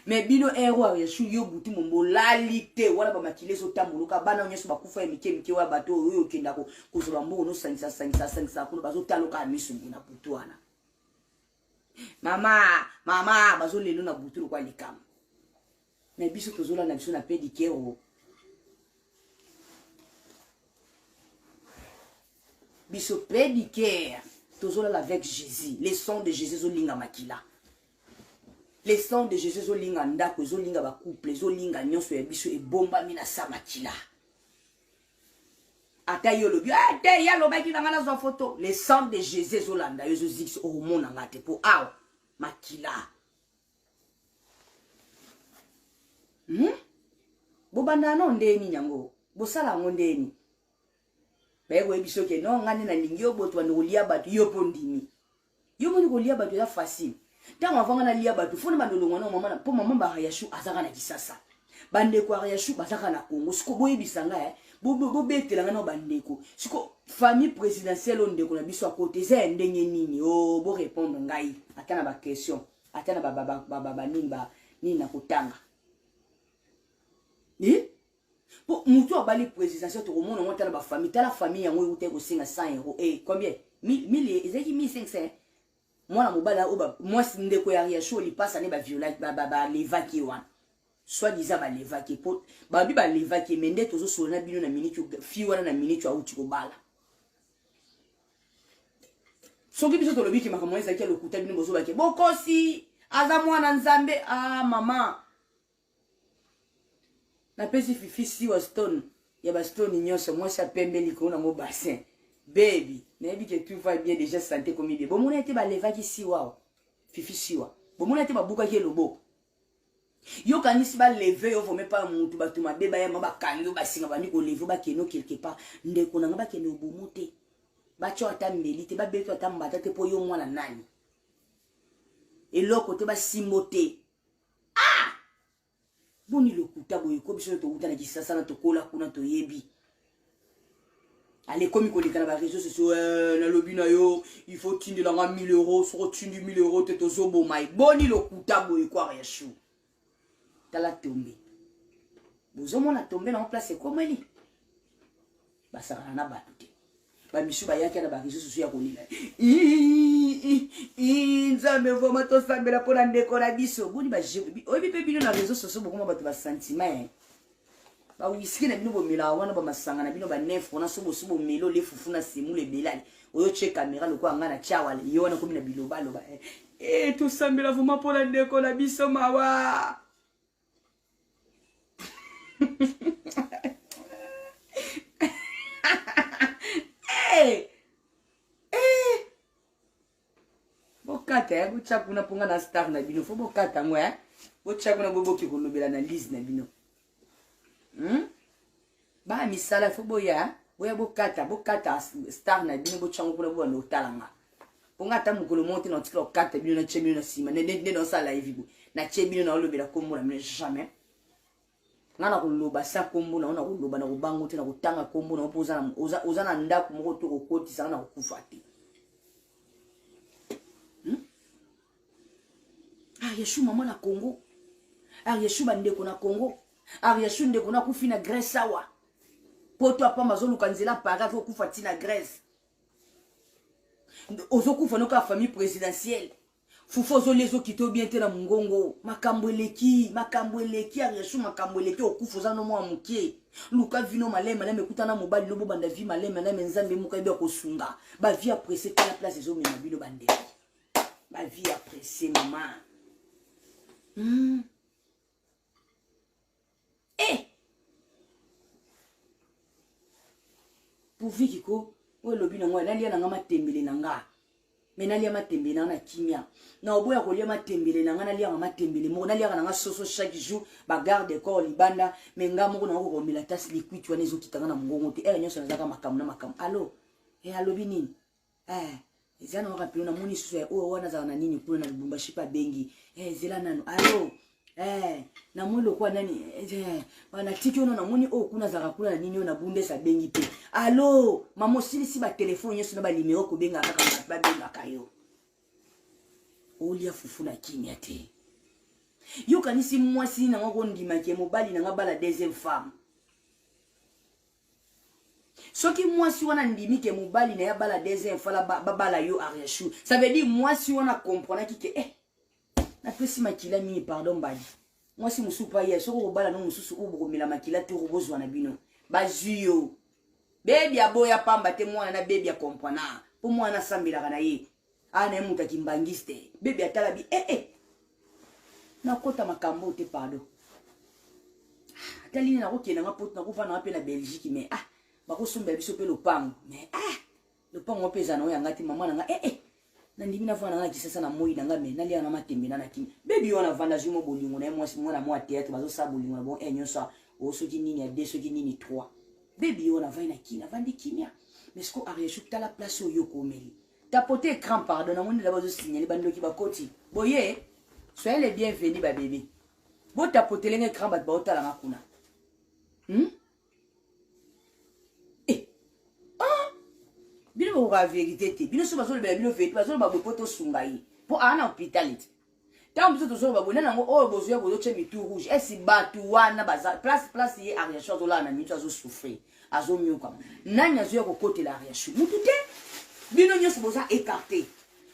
Mais bino ero ariachou yo butu mombo olali te wana bamakili ezotamboloka bana nyonso bakufa ya mike mike oya bato oyo okenda kozwa bambongo nosangisa sangisa sangisa kuna bazotaloka ya miso na butu wana. Mama, mama, bazolelo na butu lokwa likambo. Mais biso tozolanda biso na pedikero. Biso pedicare tozolala avec Jésus. Le sang de Jésus ezolinga makila. Le sang de Jésus ezolinga ndako, ezolinga ba couple, ezolinga nyonso ya biso ebombami na sa makila. Ata yo olobi ah, te ye alobaki na ngai nazwa foto. Le sang de Jésus ezolanda yo, ezozikisa, okomona nga te mpo awa makila. Bobanda no ndenge nini yango? Bosala yango ndenge nini? Baye koyebi soki non ngai nde nalingi yo boto bando kolia bato yo mpo ndimi. Yo moni kolia bato eza facile. Ntango avanga nalia bato fona bando longwa na mama mpo mama Barayashu azaka na Kisasa. Bandeko ya Rayashu bazaka na Congo. Siko boyebisa ngai eh, bobetela ngai na bandeko. Siko famille présidentielle oyo ndeko na biso akota eza ya ndenge nini? Oh, bo répondre ngai ata na ba question, ata na ba ba ba ba, ba nini ba nini na kotanga. Eh? Po mutu abali présidentielle tokomona ngo tala ba famille, tala famille yango euta kosenga 100 euros. Eh, combien? 1000 ezalaki 1500. Mwana mobali oyo ba mwasi ndeko ya Riacho lipasa ne ba violaki ba ba, ba levaki wana. Soit disant ba levaki po ba bi ba levaki mais nde tozo solo na bino na minute fi wana na minute auti kobala. Soki biso tolobi ke makambo ezalaki ya lokuta bino bozobake bokosi aza mwana Nzambe. Ah mama, napesi Fifi Siwa Stone ya ba stone nyonso, mwasi ya pembe likolo nango bassin baby, nayebi ke tout va bien déjà, santé komi bien. Bomona ete balevaki Siwa, Fifi Siwa, bomona ete babukaki loboko. Yokanisi baleve yo vome pa mutu, bato mabe bayama bakangi yo basinga bandi koleve bakende quelque part. Ndeko nanga bakende obomo te, batyo ata mbeli te, babeto ata mbata te, mpo yo mwana nani eloko te, basimbo te. Ah! Boni lokuta boye ko, biso towuta na Kisasa na tokola kuna toyebi. Ale komi koleka na ba réseaux sociaux, eh, nalobi na yo il faut tindela nga 1000 euros, soko tindi 1000 euros te tozoboma ye. Boni lokuta boye ko Ariachou. Tala tombe. Bozomona tombe na place ekomeli. Basakana na bato te. Bamisu bayaki na ba réseaux sociaux ya kolela. Nzambe vraiment tosambela mpona ndeko na biso. Boni ba oyebi mpe bino na réseaux sociaux bokoma bato ba sentiment. Ba whisky na bino bomelaka wana, ba masanga na bino ba nef wana, so bosi bomelo le fufu na semule ebelali. Oyo che caméra lokola nga na tiawale, yo wana komi na biloba loba. Eh, tosambela vraiment mpona ndeko na biso mawa. Hey! Hey! Bokata eh, botya kuna mpo nga na star na bino, fo bokata yango eh. Botya kuna boboki kolobela na lise na bino. Ba misala fo boya, boya bokata, bokata star na bino, botya yango kuna bobanda kotala nga. Mpo nga ata mokolo moko te na otikala kokata bino, natye bino na nsima, nde naosala live boye, natye bino naolobela kombo na bino jamais. Nga na koloba sa kombo na yo, na koloba na kobango te, na kotanga kombo na yo, mpo oza na ndako moko to kokotisa nga na kokufa te. Ariachou mama na Congo, Ariachou bandeko na Congo, Ariachou ndeko na kufi na Grèce awa. Poto apamba azoluka nzela Paris azokufa ti na Grèce. Ozokufa noka famille présidentielle. Fufu ozolia ezokita bien te na mongongo. Makambo eleki, makambo eleki, Ariachou makambo eleki, okufa oza no mwa moke. Luka vino maleme maleme, ekutana mobali lobo banda vie maleme maleme, Nzambe moko ayebi akosunga. Ba vie pressé tala place ezomema bino bandeko. Ba vie pressé mama. Eh! Pourvu kiko, oyo elobi na ngai, nalia na ngai matembele na nga. Me nalia matembele na nga na kimia. Na oboya kolia matembele na nga, naliaka matembele moko, naliaka na nga soso chaque jour, ba garde corps libanda, me nga moko na komela tasse liquide wana ezokita nga na mongongo te. Ere nyonso nazaka makambo na makambo. Allo, eh alobi nini? Eh, eza na rappelo na moni susu oyo wana azala na nini kuna na Lubumbashi pa bengi. Eh, zela nanu. Allo, eh, namoni lokola nani, eh, natiki ono namoni oyo kuna azalaka kuna na nini oyo na Bundes abengi te. Allo, mama osilisi ba telefone nyonso na ba numero kobengaka kaka bato babengaka yo. Olia fufu na kimia te. Yokanisi mwasi nango kondimaki mobali nanga bala deuxième femme. Soki mwasi wana andimi ke mobali na ye abala deuxième fois la babala yo Ariachou, ça veut dire mwasi wana comprenaki ke eh napesi makila mingi, pardon mbadi. Mwasi mosusu pa ye soki okobala no mosusu oyo bokomela makila te okozwa na bino bazwi yo. Bebi aboya pamba te mwana na bebi akomprena mpo mwana asambelaka na ye a na ye moto ya kimbangiste. Bebi atala bi eh eh nakota makambo te pardon. Atali nini nakokende nga poto nakovanda nga mpe na Belgique mais ah bakosombela biso mpe lopango mais ah lopango mpe eza na oyo yanga te mama na nga eh eh nandimi navanda nga na Kisasa na moi na nga me nalia na matembe na na kimi bebi wana avanda azwi mwa bolingo na ye mwasi mwana mwa théâtre bazosala bolingo na bon eh nyonso o soki nini ya 2 soki nini 3 bebi wana avandi na kini avandi kimia mais siko Ariachou tala place oyo okomeli tapote écran pardon namoni nde bazosignale bandoki bakoti boye soyez les bienvenus ba bébé botapotele nga écran bato baotala nga kuna Eh. Ah! Bino bokoka verité te. Bino so bazolobela bino verité, bazoloba boye po tosunga ye. Po aa na hôpital te. Ntango biso tozoloba boye, nani yango oyo bozoya bozotya mitu rouge. Esi bato wana baza place place ye Ariachou azolala na minute azosouffrir, azonyokama. Nani azoya kokotela Ariachou? Mutu te. Bino nyonso boza écarté.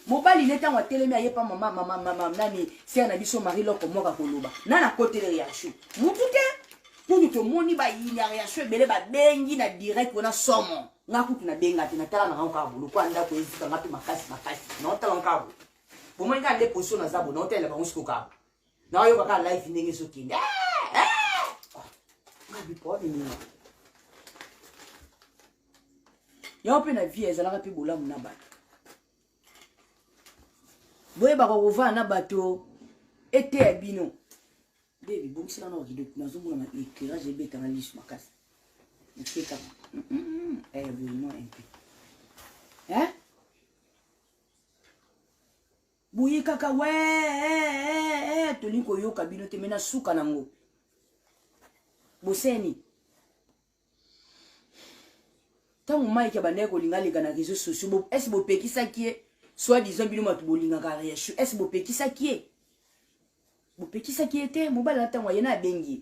Mobali ne ntango atelemi aye pa mama mama mama nani sœur na biso Marie Loko moka koloba. Nani akoteli Ariachou? Mutu te. Kutu tomoni bayini ya Ariachou ebele babengi na direct wana somo. Nga kutu nabenga te, natala na ngai kaka boye. Lokola ndako ezika nga mpe makasi makasi. Naotala nga kaka boye. Bomoni kaka nde position naza boye, naotalela bango sikoyo kaka boye. Naoyoka kaka live ndenge ezokende. Nga bipo nini? Yango mpe na vie ezalaka mpe bolamu na bato. Boyebaka kovanda na bato eteya bino. Baby, bongisela na rideau, nazomona na éclairage ebetanga liso makasi. Moke kaka. Eh, boye moi un peu. Hein? Boye kaka we eh, eh, tolingi koyoka bino te, me na suka nango. Boseni. Ntango Mike abandaki kolinga aleka na réseaux sociaux, bo, est-ce bopekisaki ye? Soit disant bino bato bolingaka Ariachou, est-ce bopekisaki ye? Bopekisaki ye te, mobali na ntango aye na abengi ye.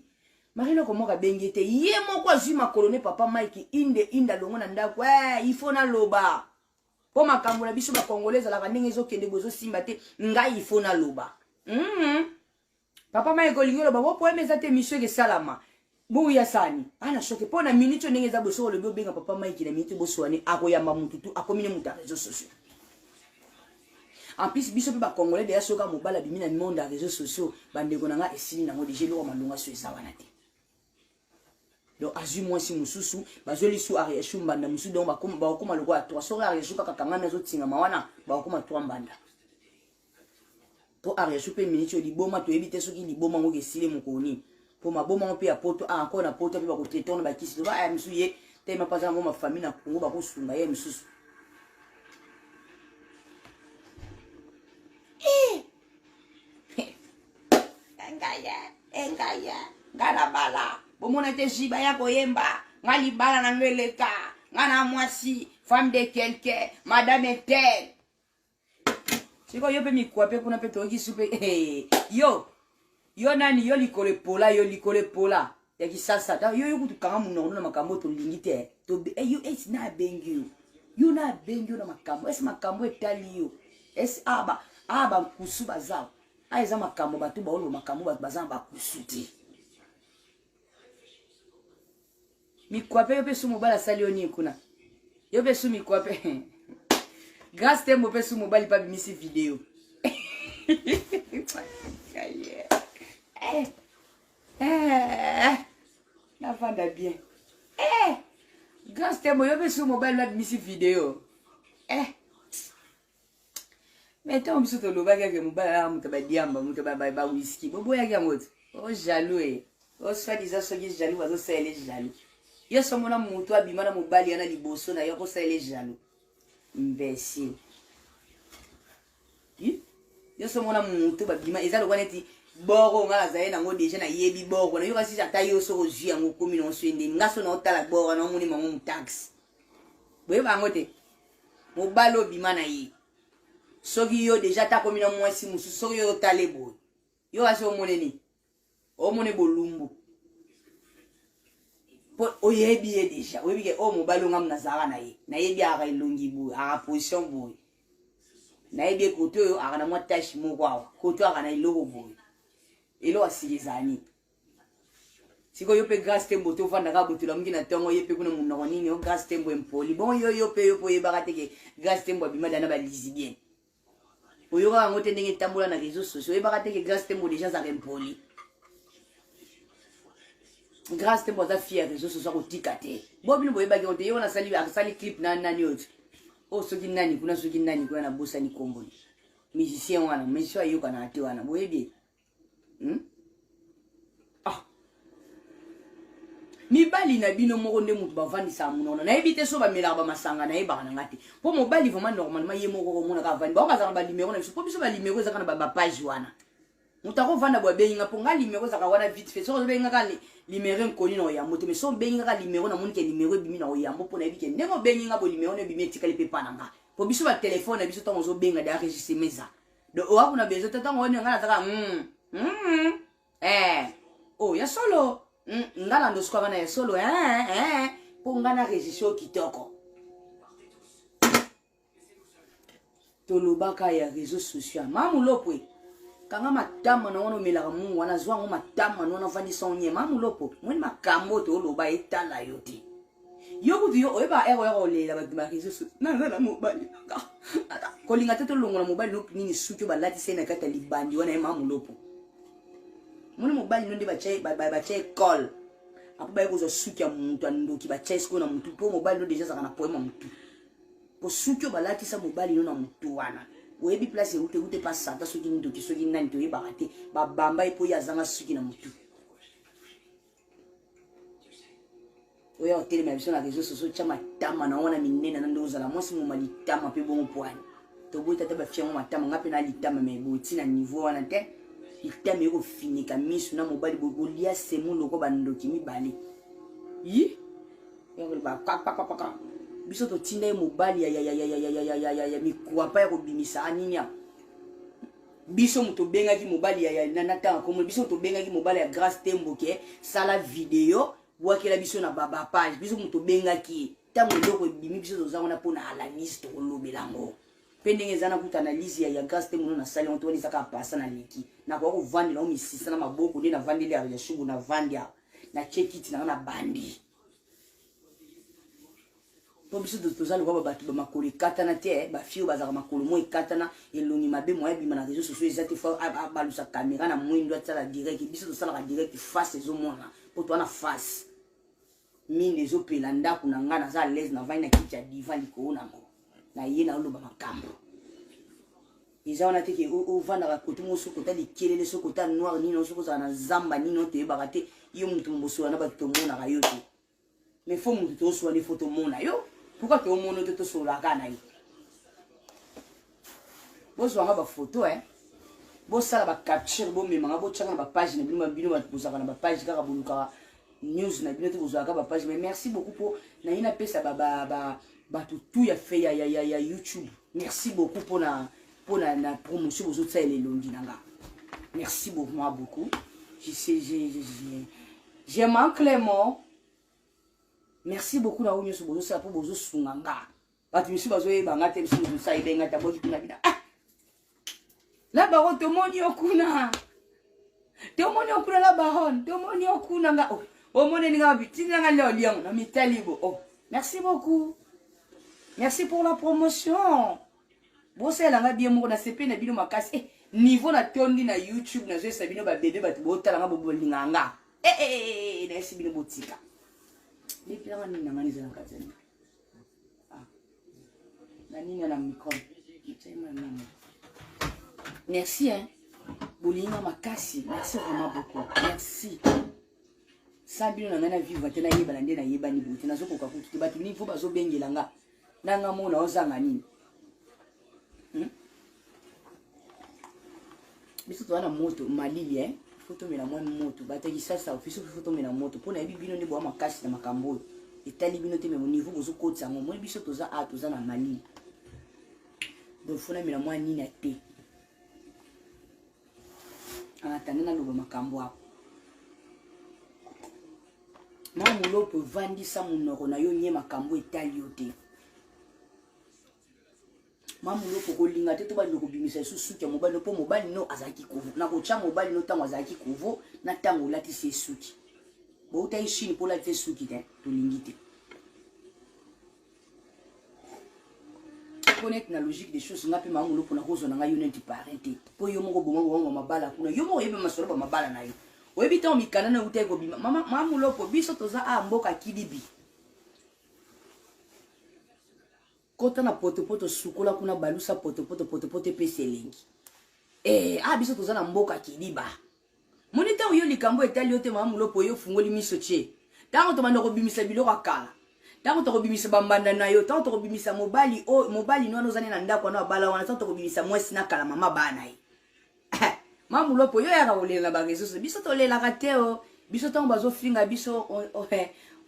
Marie Loko moko abengi ye te, ye moko azwi makolo ne papa Mike inde inde alongo na ndako, eh, il faut naloba. Po makambo na biso ba Congolais ezalaka ndenge ezokende boye ezosimba te, ngai il faut naloba. Papa Mike olingi oloba bo poème eza te émission ekesalama. Bongo ya sani ana choke mpo na minute oyo ndenge eza boye soki olobi obenga papa Mike na minute boswani akoyamba mutu tu akomi ne mutu ya réseaux sociaux. En plus biso mpe ba Congolais deja soki mobali abimi na monde ya réseaux sociaux bandeko na nga esili nango deja eloko malonga so eza wana te. Donc azwi mwasi mosusu bazwi lisu Ariachou mbanda mosusu donc bakokoma lokola 3 soki Ariachou kaka kangami azotingama wana bakokoma 3 mbanda. Po Ariachou pe minute oyo liboma toyebi te soki liboma ngo esili mokolo nini. Po maboma ngo pe ya poto ah encore na poto pe bako traiter na bakisi to ba aya misusu ye tellement pas ngo ma famille na Congo bako sunga ye misusu. Eh! Engaya, engaya, nga na bala. Bomona te jiba ya koyemba, nga libala na ngo eleka, nga na mwasi, femme de quelqu'un, madame intel. Sikoyo yo mpe mikwa mpe kuna mpe toyoki su mpe hey, yo yo nani yo likolo epola yo likolo epola ya kisasa ta yo yo kutu kanga monoko na makambo oyo tolingi te to eh, yo esi na abengi yo yo na abengi yo na makambo esi makambo etali yo esi aba aba nkusu baza a eza makambo bato baoloba makambo bato baza na bakusu te mikwape yo mpe su mobali asali yo nini kuna yo mpe su mikwape Grâce Tembo mpe su mobali mpe abimisi video eh, eh, navanda bien eh, Grâce Tembo yo mpe su mobali abimisi video eh. Mais ntango biso tolobaki ake mobali alaka moto badiamba moto bawiski boboyaki yango te o jaloux e o soit disant soki jaloux bazosalele jaloux yo somona moto abima na mobali yana liboso na yo akosalele jaloux imbécile yo somona moto babima eza lokwa neti boro nga nazali nango deja nayebi boro nayoka sisi ata yo soki ozwi yango okomi nango so endeni nga so naotala boro naomoni mango motaxe boyeba yango te mobali obima na ye soki yo deja ata akomi na mwasi mosusu soki yo otale boye yo kasi omoneni omone bolumbu Mpo oyebi ye deja, oyebi ke oyo oh, mobali ongamu nazalaka na ye, nayebi aka elongi boye, aka position boye, nayebi ye kote oyo aka na mwa tache moko awa, kote oyo aka na eloko boye. Eloko ya sika ezala nini? Sikoyo yo mpe Grace Tembo tovanda kaka boye, tolamuki na ntongo, ye mpe kuna monoko nini o Grace Tembo impoli. Bon yo yo mpe yo mpe oyebaka te ke Grace Tembo abima da na ba lesbienne. Oyokaka yango te ndenge etambola na réseaux sociaux, oyebaka te ke Grace Tembo déjà azalaka impoli. Grace Tembo aza fille ya réseaux sociaux, akotika te. Bo bino boyebaki yango te, ye wana asali asali clip na nani oyo oyo soki nani kuna soki nani kuna nabosani kombo musicien wana, musicien ayokanaka te wana, boyebi ye. Hmm? Ah. Mibali na bino moko nde moto bavandisaka monoko. Nayebi te so bamelaka bamasanga, nayebaka na nga te. Mpo mobali vraiment normalement ye moko komonaka avandi. Bango bazalaka banimero na biso. Mpo biso banimero ezaka na bapage wana. Moto akovanda boye abengi nga mpo nga limero ezalaka wana vite fait. Soki ozobengi nga kaka limero inconnu na oyambo te. Mais soki obengi nga kaka limero namoni ke limero ebimi na oyambo mpo nayebi ke ndenge obengi nga boye limero na ebimi etikali mpe epa na nga. Mpo biso batelefone na biso ntango ozobenga de enregistrement eza. Donc owa kuna besoin te ntango wani nga nazaka eh oh ya solo nga na ndosuka bana ya solo eh eh mpo nga na registre kitoko. Tolobaka ya réseaux sociaux mamu lopwe kanga matama na wana omelaka mungu wana zwa yango matama na wana ofandisa onye mamu lopo moni makambo toloba etala yo te. Yo kutu yo oyeba ero ya kolela bato ba réseaux sociaux naza na mobali nanga kolinga te tolongola mobali no nini suki oyo balatisa ye na kati ya libandi wana ye mamu lopo moni mobali no nde batya ekole apo baye kozwa suki ya moto ya ndoki batya ye sikoyo na motu mpo mobali no deja azalaka na poema motu mpo suki oyo balatisa mobali no na motu wana oyebi place eute eute pa sata soki ndoki soki nani toyebaka te babamba ye mpo ye azanga suki na motu. Oya otelema biso na réseau sociaux tya matama na wana minene na nde ozala mwasi moma litama mpe bongo pwani toboyi tata bafia yango matama nga mpe na litama me boye ntina niveau wana te litama eye kofinika misu na mobali bolia semu loko bandoki mibale yi bakakakakaka biso totinda ye mobali ya mikwapa ya kobimisa nini ya biso moto obengaki mobali ya na ntango komona biso moto obengaki mobali ya Grace Tembo ke sala video bwakela biso na baba page biso moto obengaki ye ntango eloko ebimi biso toza wana mpo na analyse tokolobela yango mpe ndenge eza nakuta analyse ya, ya Grace Tembo no nasali yango to wana eza kaka pasa na leki nakoka kovandela yango misisa na maboko nde navandeli ya shubu navandi awa natie kiti nanga na bandi mpo biso toza lokola bato ba makolo ekatana te eh, bafille oyo bazalaka makolo mo ekatana elongi mabe moya ebima na réseau sociaux eza te fo abalusa kamera na mwindo atisala direct. Biso tosalaka direct face ezomona mpo toza na face mine ezopela ndako na ngai naza alaise navandi na kiti ya divan likolo nango na ye naoloba makambo eza wana te ke ovandaka kote moko soki ota likelele soki ota noir nini soki ozala na zamba nini toyebaka te yo moto mobosola na bato tomonaka yo te. Mais faut mutu toswani faut tomona yo. Pourquoi tomona te tosololaka na yo? Bozwanga ba photo eh. Bosala ba capture bomemanga botyaka na ba page na bino bino bato bozalaka na ba page kaka bolukaka news na bino te bozwaka ba page. Mais merci beaucoup po na ye napesa ba ba ba bato tout ya fe ya, ya, ya, ya YouTube. Merci beaucoup pona pona na promotion bozotisalela elongi na nga. Merci beaucoup moi beaucoup. Je sais je je je je manque les mots. Merci beaucoup na oyo nyonso bozosala mpo bozosunga nga. Bato misusu bazoyeba nga te, misusu mosusu ayeba nga te, aboki kuna bina. Ah! La baronne, tomoni yo kuna. Tomoni yo kuna la baronne, tomoni yo kuna nga. Oh, omoneli nga wapi? Tindela nga leo liango na mitali bo. Oh, merci beaucoup. Merci pour la promotion. Bosalela nga bien moko na sepe na bino makasi. Eh, niveau na tondi na YouTube nazoyesa bino ba bebe bato botala nga bobolinga nga. Eh, eh, eh, eh, nayesi bino botika. Bepelanga nini na nga eza na kati ya nini? Ah. Na nini na micro? Merci hein. Bolinga makasi. Merci vraiment beaucoup. Merci. Sans bino na ngai na vivre te nayebana nde nayebani boye te nazokoka kutu te bato niveau bazobengela nga na nga mona ozanga nini Biso toza na moto malili eh? Fo tomela mwa moto bato ya Kisasa biso fo tomela moto mpo nayebi bino nde boa makasi na makambo oyo etali bino te me niveau bozokotisa yango moi biso toza a toza na malili donc fo namela mwa nini ya te en attendant naloba makambo awa. Mwa Mulopo, vandisa monoko na yo nye, makambo etali yo te. Mamulopo, kolinga te to bando kobimisa lisusu suki ya mobali no, mpo mobali no azalaki kovo. Nakotya mobali no ntango azalaki kovo na ntango olatisi ye suki. Boutaki Chine mpo olatisi ye suki te, tolingi te. Mpo neti na logique des choses, nga mpe Mama Molopo nakozwa na ngai yo neti parrain te, mpo yo moko boma boma mabala kuna, yo moko oyebi masolo ba mabala na yo, oyebi ntango mikanda na eutaki kobima. Mama, Mama Molopo, biso toza a mboka kidibi. Kota na potopoto, sukola kuna, balusa potopoto, potopoto epesa elengi. Eh, ah, biso toza na mboka kidiba. Moni ntango yo likambo etali yo te, Mama Mulopo, yo ofungoli miso tie. Ntango tobanda kobimisa biloko ya kala, ntango tokobimisa bambanda na yo, ntango tokobimisa mobali oyo, mobali no wana ozali na ndako wana abala wana, ntango tokobimisa mwasi na kala mama bana ye. Mama Mulopo, yo yaka kolela na bareseau, biso tolelaka te o. Biso ntango bazofinga biso,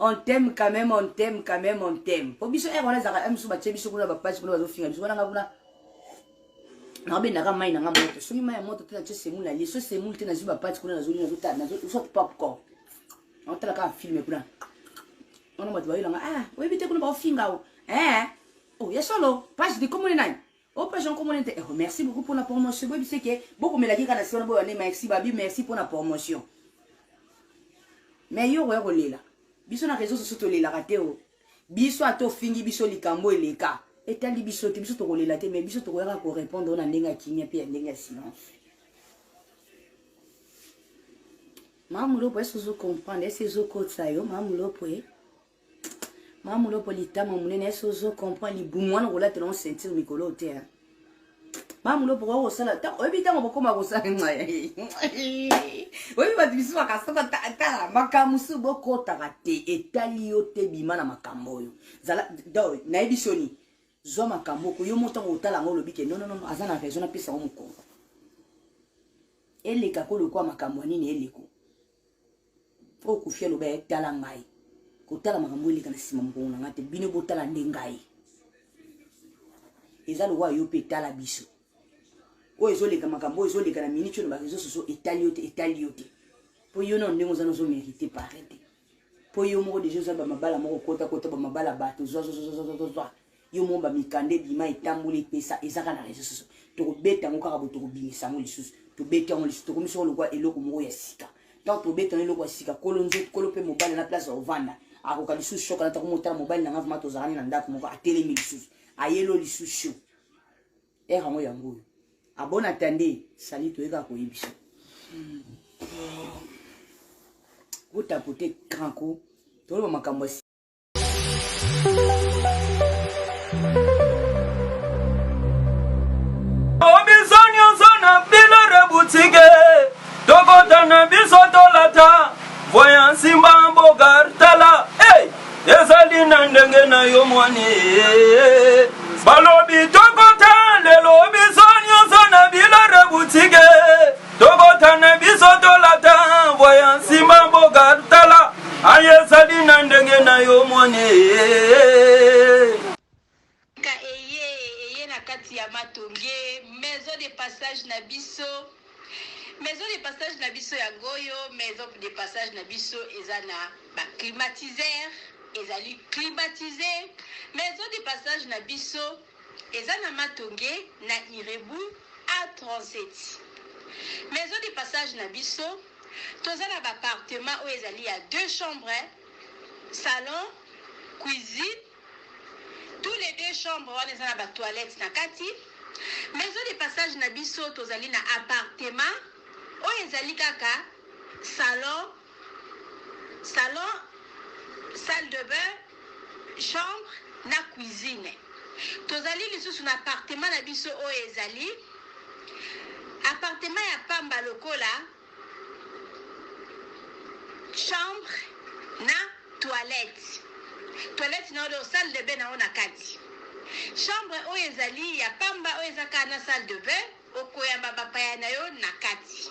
on t'aime quand même, on t'aime quand même, on t'aime. Po biso ere wana ezalaka mosusu batie biso kuna bapage kuna bazofinga biso wana, nga kuna nabendaka mai na nga moto. Soki mai ya moto te, natie semoule na lie. So semoule te, nazwi bapati kuna, nazoli, nazotala, soit popcorn, naotala kaka film kuna wana. Bato bayelanga, ah, oyebi te kuna baofinga o, eh oh, ya solo page likomoni nani o page yango te. Eh, merci beaucoup mpona promotion. Boyebi ke bokomelaki kaka na si wana, boyo ane merci, babi merci mpona promotion. Mais yo okoya kolela biso na réseau sociaux, tolelaka te o. Biso ata ofingi biso, likambo eleka etali biso te. Biso tokolela te, mais biso tokoyaka korépondre na ndenge ya kimia mpe ya ndenge ya silence. Mamulopo, ese ozocomprendre? Ese ezokotisa yo, Mamulopo? E Mamulopo, litama monene, ese ozocomprendre? Libumu wana kolatela ngo ceinture mikolo te. Mamulopo, koka kosala, oyebi ntango bokoma kosala, oyebi bato biso bakasaka. Tala, makambo mosusu bokotaka te, etali yo te. Bima na makambo oyo. Zala, nayebi soni, zwa makambo oko yo mo. Ntango otala yango, olobi ke non, non, non, aza na raison, napesa yango mokongo. Eleka ko lokwa makambo ya nini eleko oyo Kofi aloba. Etala ngai kotala makambo eleka na nsima mokongo na ngai te. Bino botala nde ngai, eza lokwa yo mpe etala biso. Oyo ezoleka, makambo oyo ezoleka na minute oyo na baréseau sociaux, etali yo te, etali yo te, mpo yo nano ndenge oza nozomérite parrain te, mpo yo moko deja oza bamabala moko, kotakota bamabala bato, zwa yo moko bamikanda ebima, etamboli, epesa, eza kaka na réseau sociaux. Tokobeta yango kaka bo, tokobimisa yango lisusu, tobeti yango lisusu, tokomisi yango lokwa eloko moko ya sika. Ntango tobeta yango eloko ya sika, kolo nzoto, kolo mpe mobali na place ya ovanda, akoka lisusu shoka na ntango motala mobali na nga vraimen tozalani na ndako moko, atelemi lisusu, ayelo lisusu sho ere yango yango oyo abona tande sali. Toyekaka koyebisa kotapote cranko, toloba makambo ya Biso nyonso na bilore butike, tokota na biso, tolata voya nsimba mboka. Tala, hey! Ezali na ndenge na yo mwani. Balobi tokota lelo biso nyonso na bilore butike, tokota na biso, tolata voya nsimba mboka. Tala, aye ezali na ndenge na yo mwani. Ka eye eye na kati ya Matonge, maison de passage na biso. Maison de passage na biso yango oyo. Maison de passage na biso eza na baclimatiseur, ezali climatisé. Maison de passage na biso eza na Matonge, na Irebu A37. Maison de passage na biso, toza na baappartement oyo ezali ya deux chambres, salon, cuisine. Tous les deux chambres wana eza na batoilette na kati. Maison de passage na biso, tozali na appartement oyo ezali kaka salon, salle de bain, chambre na cuisine. Tozali lisusu na appartement na biso oyo ezali appartement ya pamba lokola chambre na toilette na oyo salle de bain na oyo na kati. Chambre oyo ezali ya pamba, oyo eza kaka na salle de bain, okoyamba bapaya na yo na kati.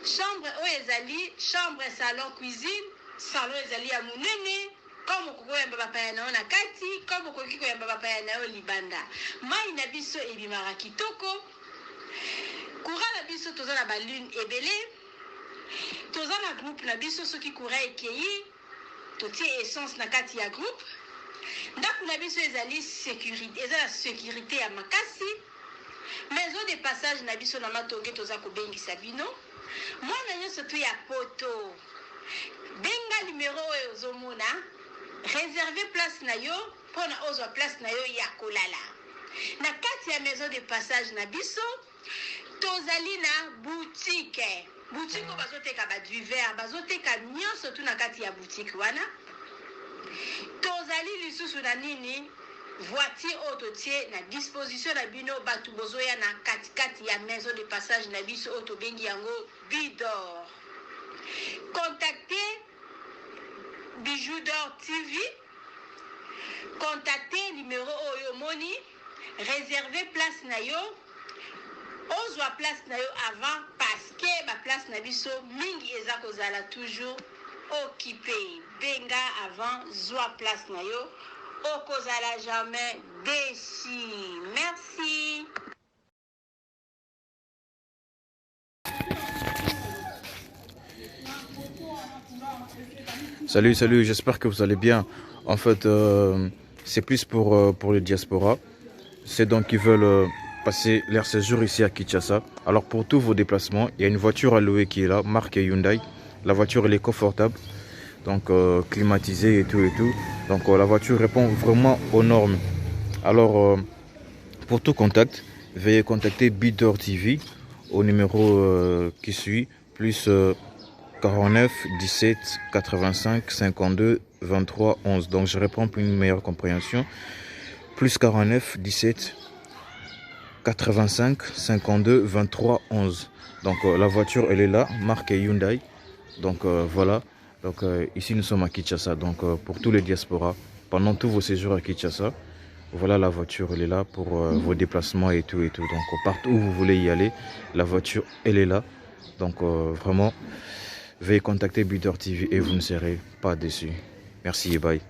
Chambre oyo ezali chambre, salon, cuisine. Salon ezali ya monene, comme okoki koyamba bapaya na yo na kati, comme okoki koyamba bapaya na yo libanda. Mai na biso ebimaka kitoko. Courant na biso, toza na balune ebele. Toza na groupe na biso, soki courant ekei. Totie essence na kati ya groupe. Ndako na biso ezali securite, eza na securite ya makasi. Maison de passage na biso na Matonge toza kobengisa bino. Mwana nyonso tu ya poto, benga numero oyo ozomona, reserve place na yo mpona ozwa place na yo ya kolala. Na kati ya maison de passage na biso tozali na boutique. Boutique oyo bazoteka ba divers, bazoteka nyonso tu na kati ya boutique wana. Tozali lisusu na nini? Voiture oyo totie na disposition na bino bato bozoya na katikati ya maison de passage na biso oyo tobengi yango Bidor. Contactez Bijou d'Or TV. Contactez numéro oyo omoni, réservez place na yo, ozwa place na yo avant parce que ba place na biso mingi eza kozala toujours occupé. Benga avant, zwa place na yo, okozala jamais déçu. Merci. Salut, salut, j'espère que vous allez bien. En fait, c'est plus pour les diasporas. C'est donc qui veulent passer leur séjour ici à Kinshasa. Alors pour tous vos déplacements, il y a une voiture à louer qui est là, marque Hyundai. La voiture, elle est confortable, donc climatisée et tout et tout. Donc la voiture répond vraiment aux normes. Alors pour tout contact, veuillez contacter Bidor TV au numéro qui suit, plus 49 17 85 52 23 11. Donc je reprends pour une meilleure compréhension. Plus 49 17 85 52 23 11. Donc la voiture, elle est là, marque Hyundai. Donc voilà. Donc ici nous sommes à Kinshasa. Donc pour tous les diasporas, pendant tous vos séjours à Kinshasa, voilà la voiture, elle est là pour vos déplacements et tout et tout. Donc partout où vous voulez y aller, la voiture, elle est là. Donc vraiment, veuillez contacter Bidor TV et vous ne serez pas déçus. Merci et bye.